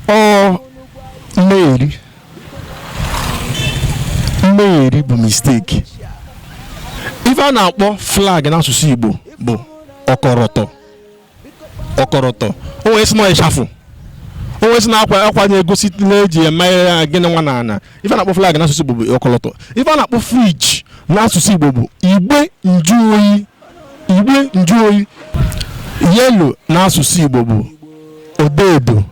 ọ mmegheri. Mmegheri bụ mistake. Ife a na-akpọ flag n'asụsụ Igbo bụ ọkọrọtọ. Ọkọrọtọ, o nwere isi na ịchafụ, o nwere isi na akwa akwa na-egosi na-eji eme ya gịnị nwa na ana. Ife a na-akpọ flag n'asụsụ Igbo bụ ọkọlọtọ. Ife a na-akpọ fridge n'asụsụ Igbo bụ igbe njuoyi. Igbe njuoyi. Yellow n'asụsụ Igbo bụ odo edo,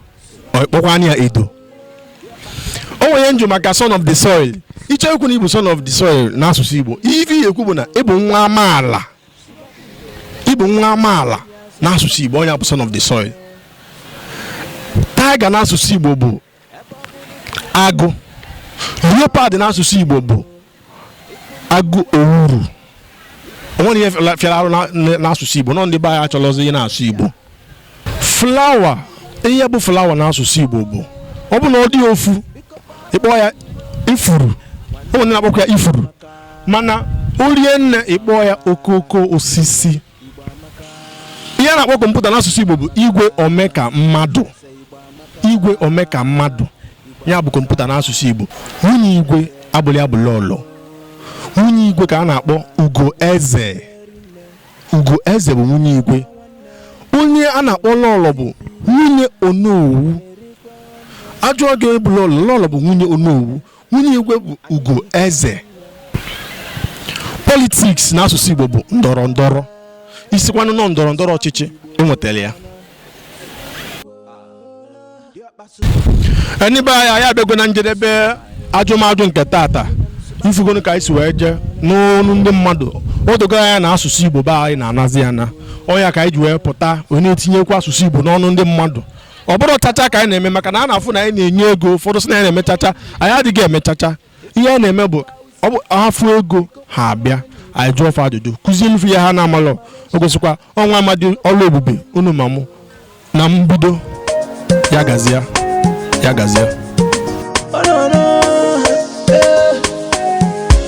ọ kpọkwana ya edo. O nwere njụ maka son of the soil. Ịchọ ikwu na ịbụ son of the soil n'asụsụ Igbo, ife ihe ekwu bụ na ịbụ nwa amaala. Ịbụ nwa amaala n'asụsụ Igbo, onye bụ son of the soil. Tiger n'asụsụ Igbo bụ agụ. Leopard n'asụsụ Igbo bụ agụ owuru. O nwere ihe fịara arụ n'asụsụ Igbo nọ, ndị be anyị achọrọzi ihe na-asụ Igbo. Flower, ihe bụ flower n'asụsụ Igbo bụ ọ bụ na ọ dị ofu, ịkpọ ya ifuru. O nwere ndị na-akpọkwa ya ifuru, mana o rie nne, ịkpọ ya okooko osisi. Ihe a na-akpọ kọmputa n'asụsụ Igbo bụ igwe omeka mmadụ. Igwe omeka mmadụ, ya bụ kọmputa n'asụsụ Igbo. Nwunye igwe abụlị abụ lọlọ. Nwunye igwe ka a na-akpọ ugo eze. Ugo eze bụ nwunye igwe. Onye a na-akpọ lọlọ bụ nwunye onowu. Ajụọ gị bụ lọlọ, lọlọ bụ nwunye onowu. Nwunye igwe bụ ugo eze. Politics n'asụsụ Igbo bụ ndọrọ ndọrọ. Isikwanụ nọ ndọrọ ndọrọ ọchịchị, enwetara ya. Ndị be anyị, anyị abịago na njedebe ajụmajụ nke tata. Ifugonu ka anyị si wee jee n'ọnụ ndị mmadụ, o dogo anya na asụsụ Igbo be anyị na-anazi ya na ọnya ka anyị ji wee pụta wee na-etinyekwa asụsụ Igbo n'ọnụ ndị mmadụ. Ọ bụrụ chacha ka anyị na-eme, maka na a na-afụ na anyị na-enye ego, ụfọdụ sị na anyị na-eme chacha. Anyị adịghị eme chacha. Ihe anyị na-eme bụ ọ bụ afụ ego ha abịa, anyị jụọ fa ajụjụ, kụzie ife ya ha na-amalọ. O gosikwa ọnwa amadi ọlụ ebube unu ma mụ na mbido ya gazie, ya gazie. Oh, no, no, eh.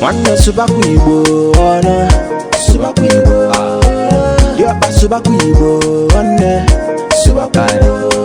Nwanne, sụbakwa Igbo ọnụ, sụbakwa Igbo. Diọkpa, sụbakwa Igbo. Nwanne, sụbakwa Igbo.